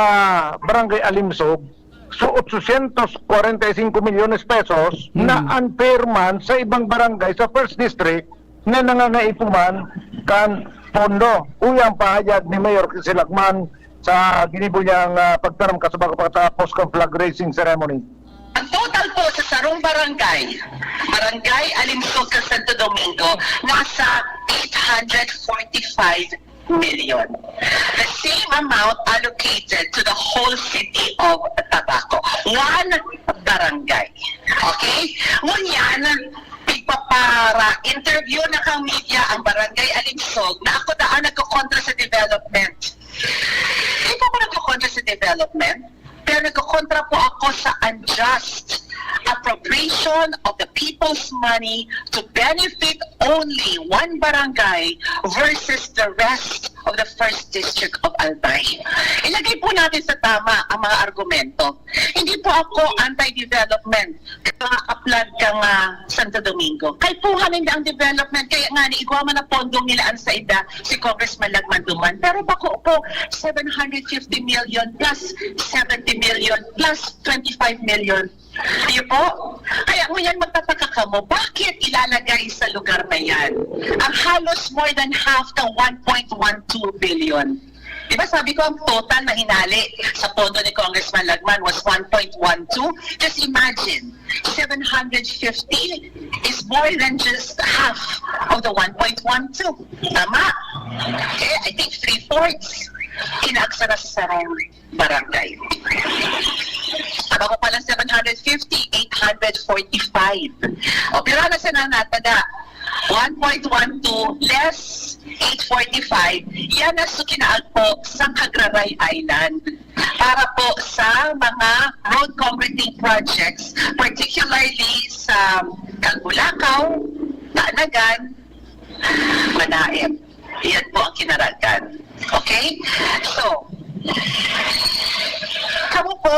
Barangay Alimsog, so otsocientos kwarenta y singko milyones pesos na Hmm. unfair man sa ibang barangay sa First District na nangangaipo man kan pondo. Uya ang pahayag ni Mayor Criselagman sa ginibo niyang, ah, pagtaram kasubago pagkatapos kan flag raising ceremony. Ang total po sa sarong barangay, Barangay Alimsog kan Santo Domingo, nasa eight hundred forty-five million. The same amount allocated to the whole city of Tabaco. One barangay. Okay? Ngunyan, pigpapara-interview na kang media ang Barangay Alimsog na ako daan nagkokontra sa development. Hindi po ako nagkokontra sa development, pero nagkokontra po ako sa unjust appropriation of the people's money to benefit only one barangay versus the rest of the First District of Albay. Ilagay po natin sa tama ang mga argumento. Hindi po ako anti-development, mga kaplad kang, ah, Santo Domingo. Kaipuhan ninda ang development, kaya nga ni igwa man na pondong nila ang saida si Congressman Lagman duman. Pero bako po, seven hundred fifty million plus seventy million plus twenty-five million. Iyo po? Kaya ngunyan magtataka kamo, bakit ilalagay sa lugar na yan ang halos more than half ng one point one two billion? Di ba sabi ko, ang total na hinali sa pondo ni Congressman Lagman was one point one two? Just imagine, seven hundred fifty is more than just half of the one point one two. Tama? Eh, I think three-fourths kinaaksara sa sarong barangay. Ang ako palang seven hundred fifty, eight hundred forty-five. O, pero na siya na natada. One point one two less eight forty-five, yan ang sukinaag po sa Kagraray Island. Para po sa mga road concreting projects, particularly sa Calbulacao, Taanagan, Manaem. Yan po ang kinaragan. Okay? So, kamo po,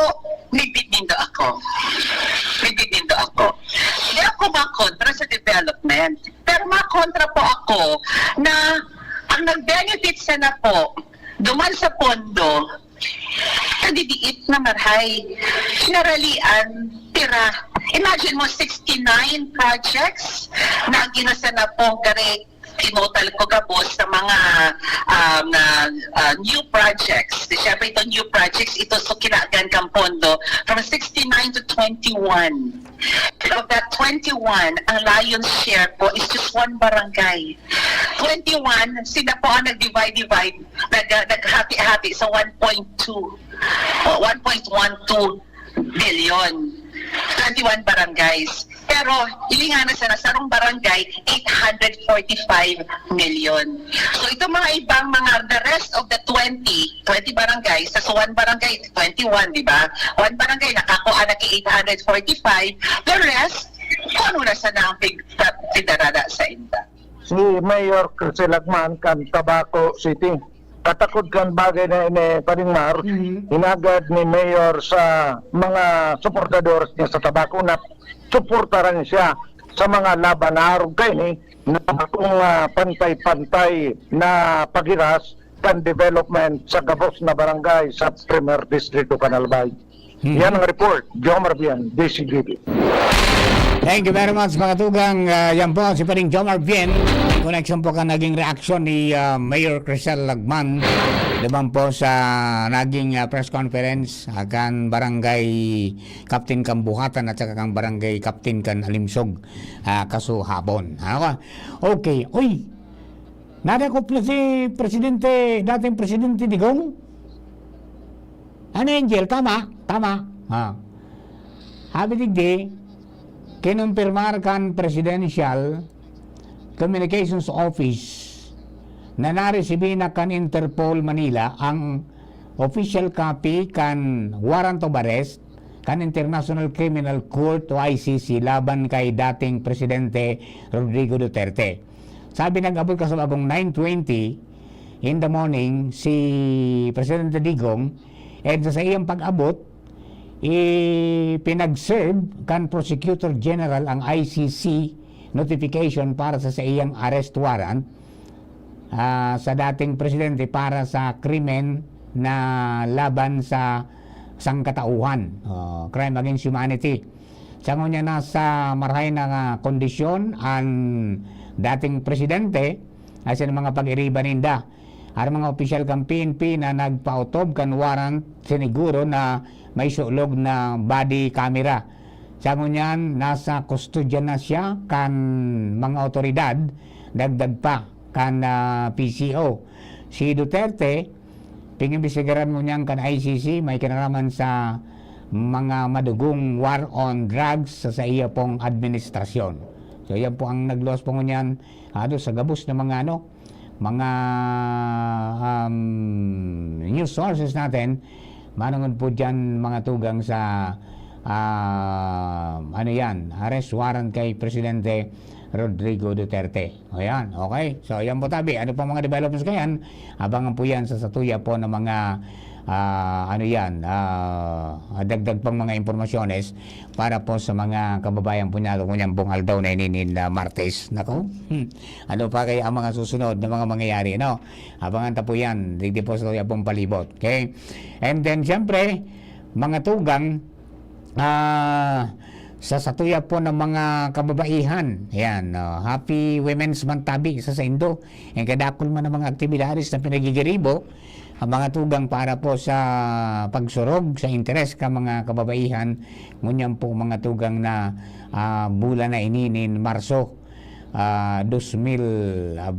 midbid nindo ako. Midbid nindo ako. Hindi ako makontra sa development. Pero makontra po ako na ang nag-benefit sana po Duman sa pondo, kadidiit na marhay. Pinaralian, tira. Imagine mo, sixty-nine projects na ginasa na po, kare, tinotal ko gabos sa mga, um, na, ah, new projects. Siyempre, ito new projects, ito so kinagan kang pondo from sixty-nine to twenty-one. Of that twenty-one, ang lion's share po is just one barangay. Twenty-one, sila po ang nag-divide-divide, nag-, naghati-hati sa one point two, o one point one two billion. Twenty-one barangays. Pero, hilingan na sana sarong barangay, eight hundred forty-five million. So, itong mga ibang mga, the rest of the twenty, twenty barangays, sa one barangay, twenty-one, di ba? One barangay, nakakuha na ki eight hundred forty-five. The rest, kung ano na sana ang pig-, pigdarada sa inda. Si Mayor Crisel Lagman kan Tabaco City. Katakod kan bagay na ini, Paring Mar, Mhm. hinagad ni Mayor sa mga suportadores niya sa Tabaco na suportaran siya sa mga laban na arog kaini na kung, ah, pantay-pantay na paghiras kan development sa gabos na barangay sa Primer Distrito kan Albay. Mhm. Yan ang report, Jomar Bien, D C G B. Thank you very much, mga tugang. Ah, yan po si Paring Jomar Bien. Connection po kan naging reaksyon ni, ah, Mayor Crisel Lagman. Duman po sa naging, ah, press conference, ah, kan barangay captain kan Buhatan at saka kan barangay captain kan Alimsog, ah, kasuhapon. Ano ka? Okay. Uy! Nadakop na si Presidente, dating Presidente Digong? Ano, Angel? Tama? Tama. Ha. Habi digdi, kinumpirmar kan Presidential Communications Office na naresibi na kan Interpol Manila ang official copy kan warrant of arrest kan International Criminal Court o I C C laban kay dating Presidente Rodrigo Duterte. Sabi, nag-abot kasababong nine twenty in the morning si Presidente Digong, and sa iyang pag-abot, ipinag-serve kan Prosecutor General ang I C C notification para sa, sa iyang arrest warrant, ah, sa dating presidente para sa krimen na laban sa sangkatauhan, oh, crime against humanity. Sa ngunyan, nasa marahay na nga kondisyon an dating presidente, asin mga pag-iriba ninda. Ang mga opisyal kan P N P na nagpaotob kan warrant, siniguro na may sulog na body camera. Sa ngunyan, nasa kustodya na siya kan mga otoridad, dagdag pa kan, ah, P C O. Si Duterte, pingimbestigaran ngunyan kan I C C, may kinaraman sa mga madugong war on drugs sa, sa iya pong administrasyon. So, yan po ang nagluwas po ngunyan, ano, sa gabos na mga, ano, mga, um, news sources natin, manungod po dyan, mga tugang, sa, ah, ano yan, arrest warrant kay Presidente Rodrigo Duterte. O yan, okay. So, yan po tabi. Ano pang mga developments kayan? Abangan po yan sa satuya po ng mga, ah, ano yan, ah, dagdag pang mga impormasyones para po sa mga kababayan po natin ngunyan pong aldaw na ini nin, ah, Martes. Nako, hmm. Ano pa kaya ang mga susunod na mga mangyayari, no? Abangan ta po yan. Digdi po sa tuya pong palibot. Okay? And then, siyempre, mga tugang, ah, sa satuya po ng mga kababaihan. Yan, oh, Happy Women's Month tabi sa saindo. Ang kadakol man ng mga aktibidades na pinagigiribo, ang mga tugang para po sa pagsurog sa interes ka mga kababaihan, ngunyan po mga tugang na, ah, bulan na ini nin Marso, ah, dos mil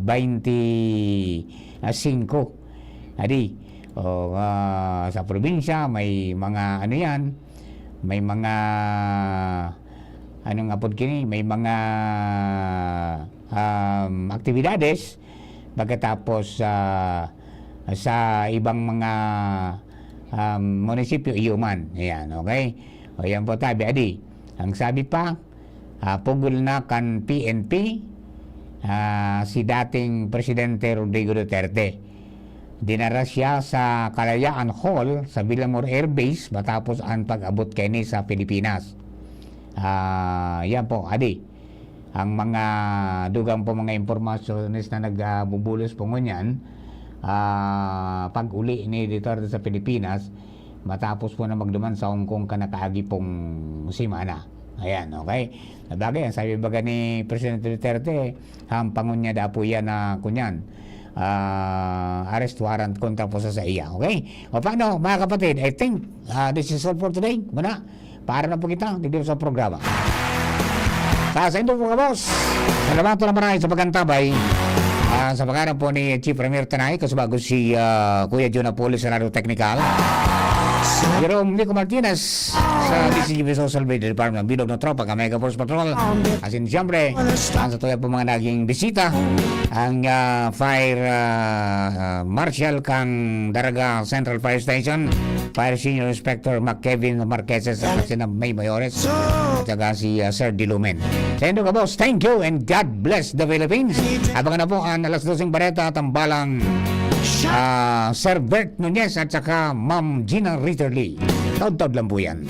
baynte singko. Adi, o, ah, sa probinsya, may mga ano yan, may mga, ano nga pod kini, may mga, um, aktibidades, pagkatapos, ah, sa ibang mga, um, munisipyo, iyo man. Ayan, okay? O, yan po tabi. Adi, ang sabi pa, ah, pugol na kan P N P, ah, si dating Presidente Rodrigo Duterte. Dinara siya sa Kalayaan Hall sa Villamor Air Base matapos ang pag-abot kaini sa Pilipinas. Ah, yan po, adi. Ang mga dugang po mga impormasyones na nagbubulos po ngunyan, ah, pag-uli ni Duterte sa Pilipinas, matapos po na magduman sa Hong Kong kan nakaagi pong semana. Ayan, okay? Sabagay, ang sabi baga ni Presidente Duterte, hampangon niya daw po yan na, kunyan, ah, arrest warrant kontra po sa, sa iya. Okay? O paano, mga kapatid? I think, ah, this is all for today. Muna, para na po kita, dito sa programa. Sa, sa indo po, kabos. Salamat na maray sa pagkantabay. Ah, sa pangalan po ni Chief Ramir Tanay, kasama ko si, ah, Kuya Jun Apulis sa Lado Technical. Jerome Nico Martinez sa D C G B Social Media Department, Bilog na Tropa, ka Mega Force Patrol. As in, siyempre, ang sa tuya po mga naging bisita, ang, ah, Fire, ah, ah, Marshal kang Daraga Central Fire Station, Fire Senior Inspector Mac Kevin Marqueses at sina May Mayores at saka si, ah, Sir Dilumen. Sa indo, kabos, thank you and God bless the Philippines. Abangan na po ang alas doseng bareta, tambalang, ah, Sir Bert Nunez at saka Ma'am Gina Ritterly. Taod-taod lang po yan.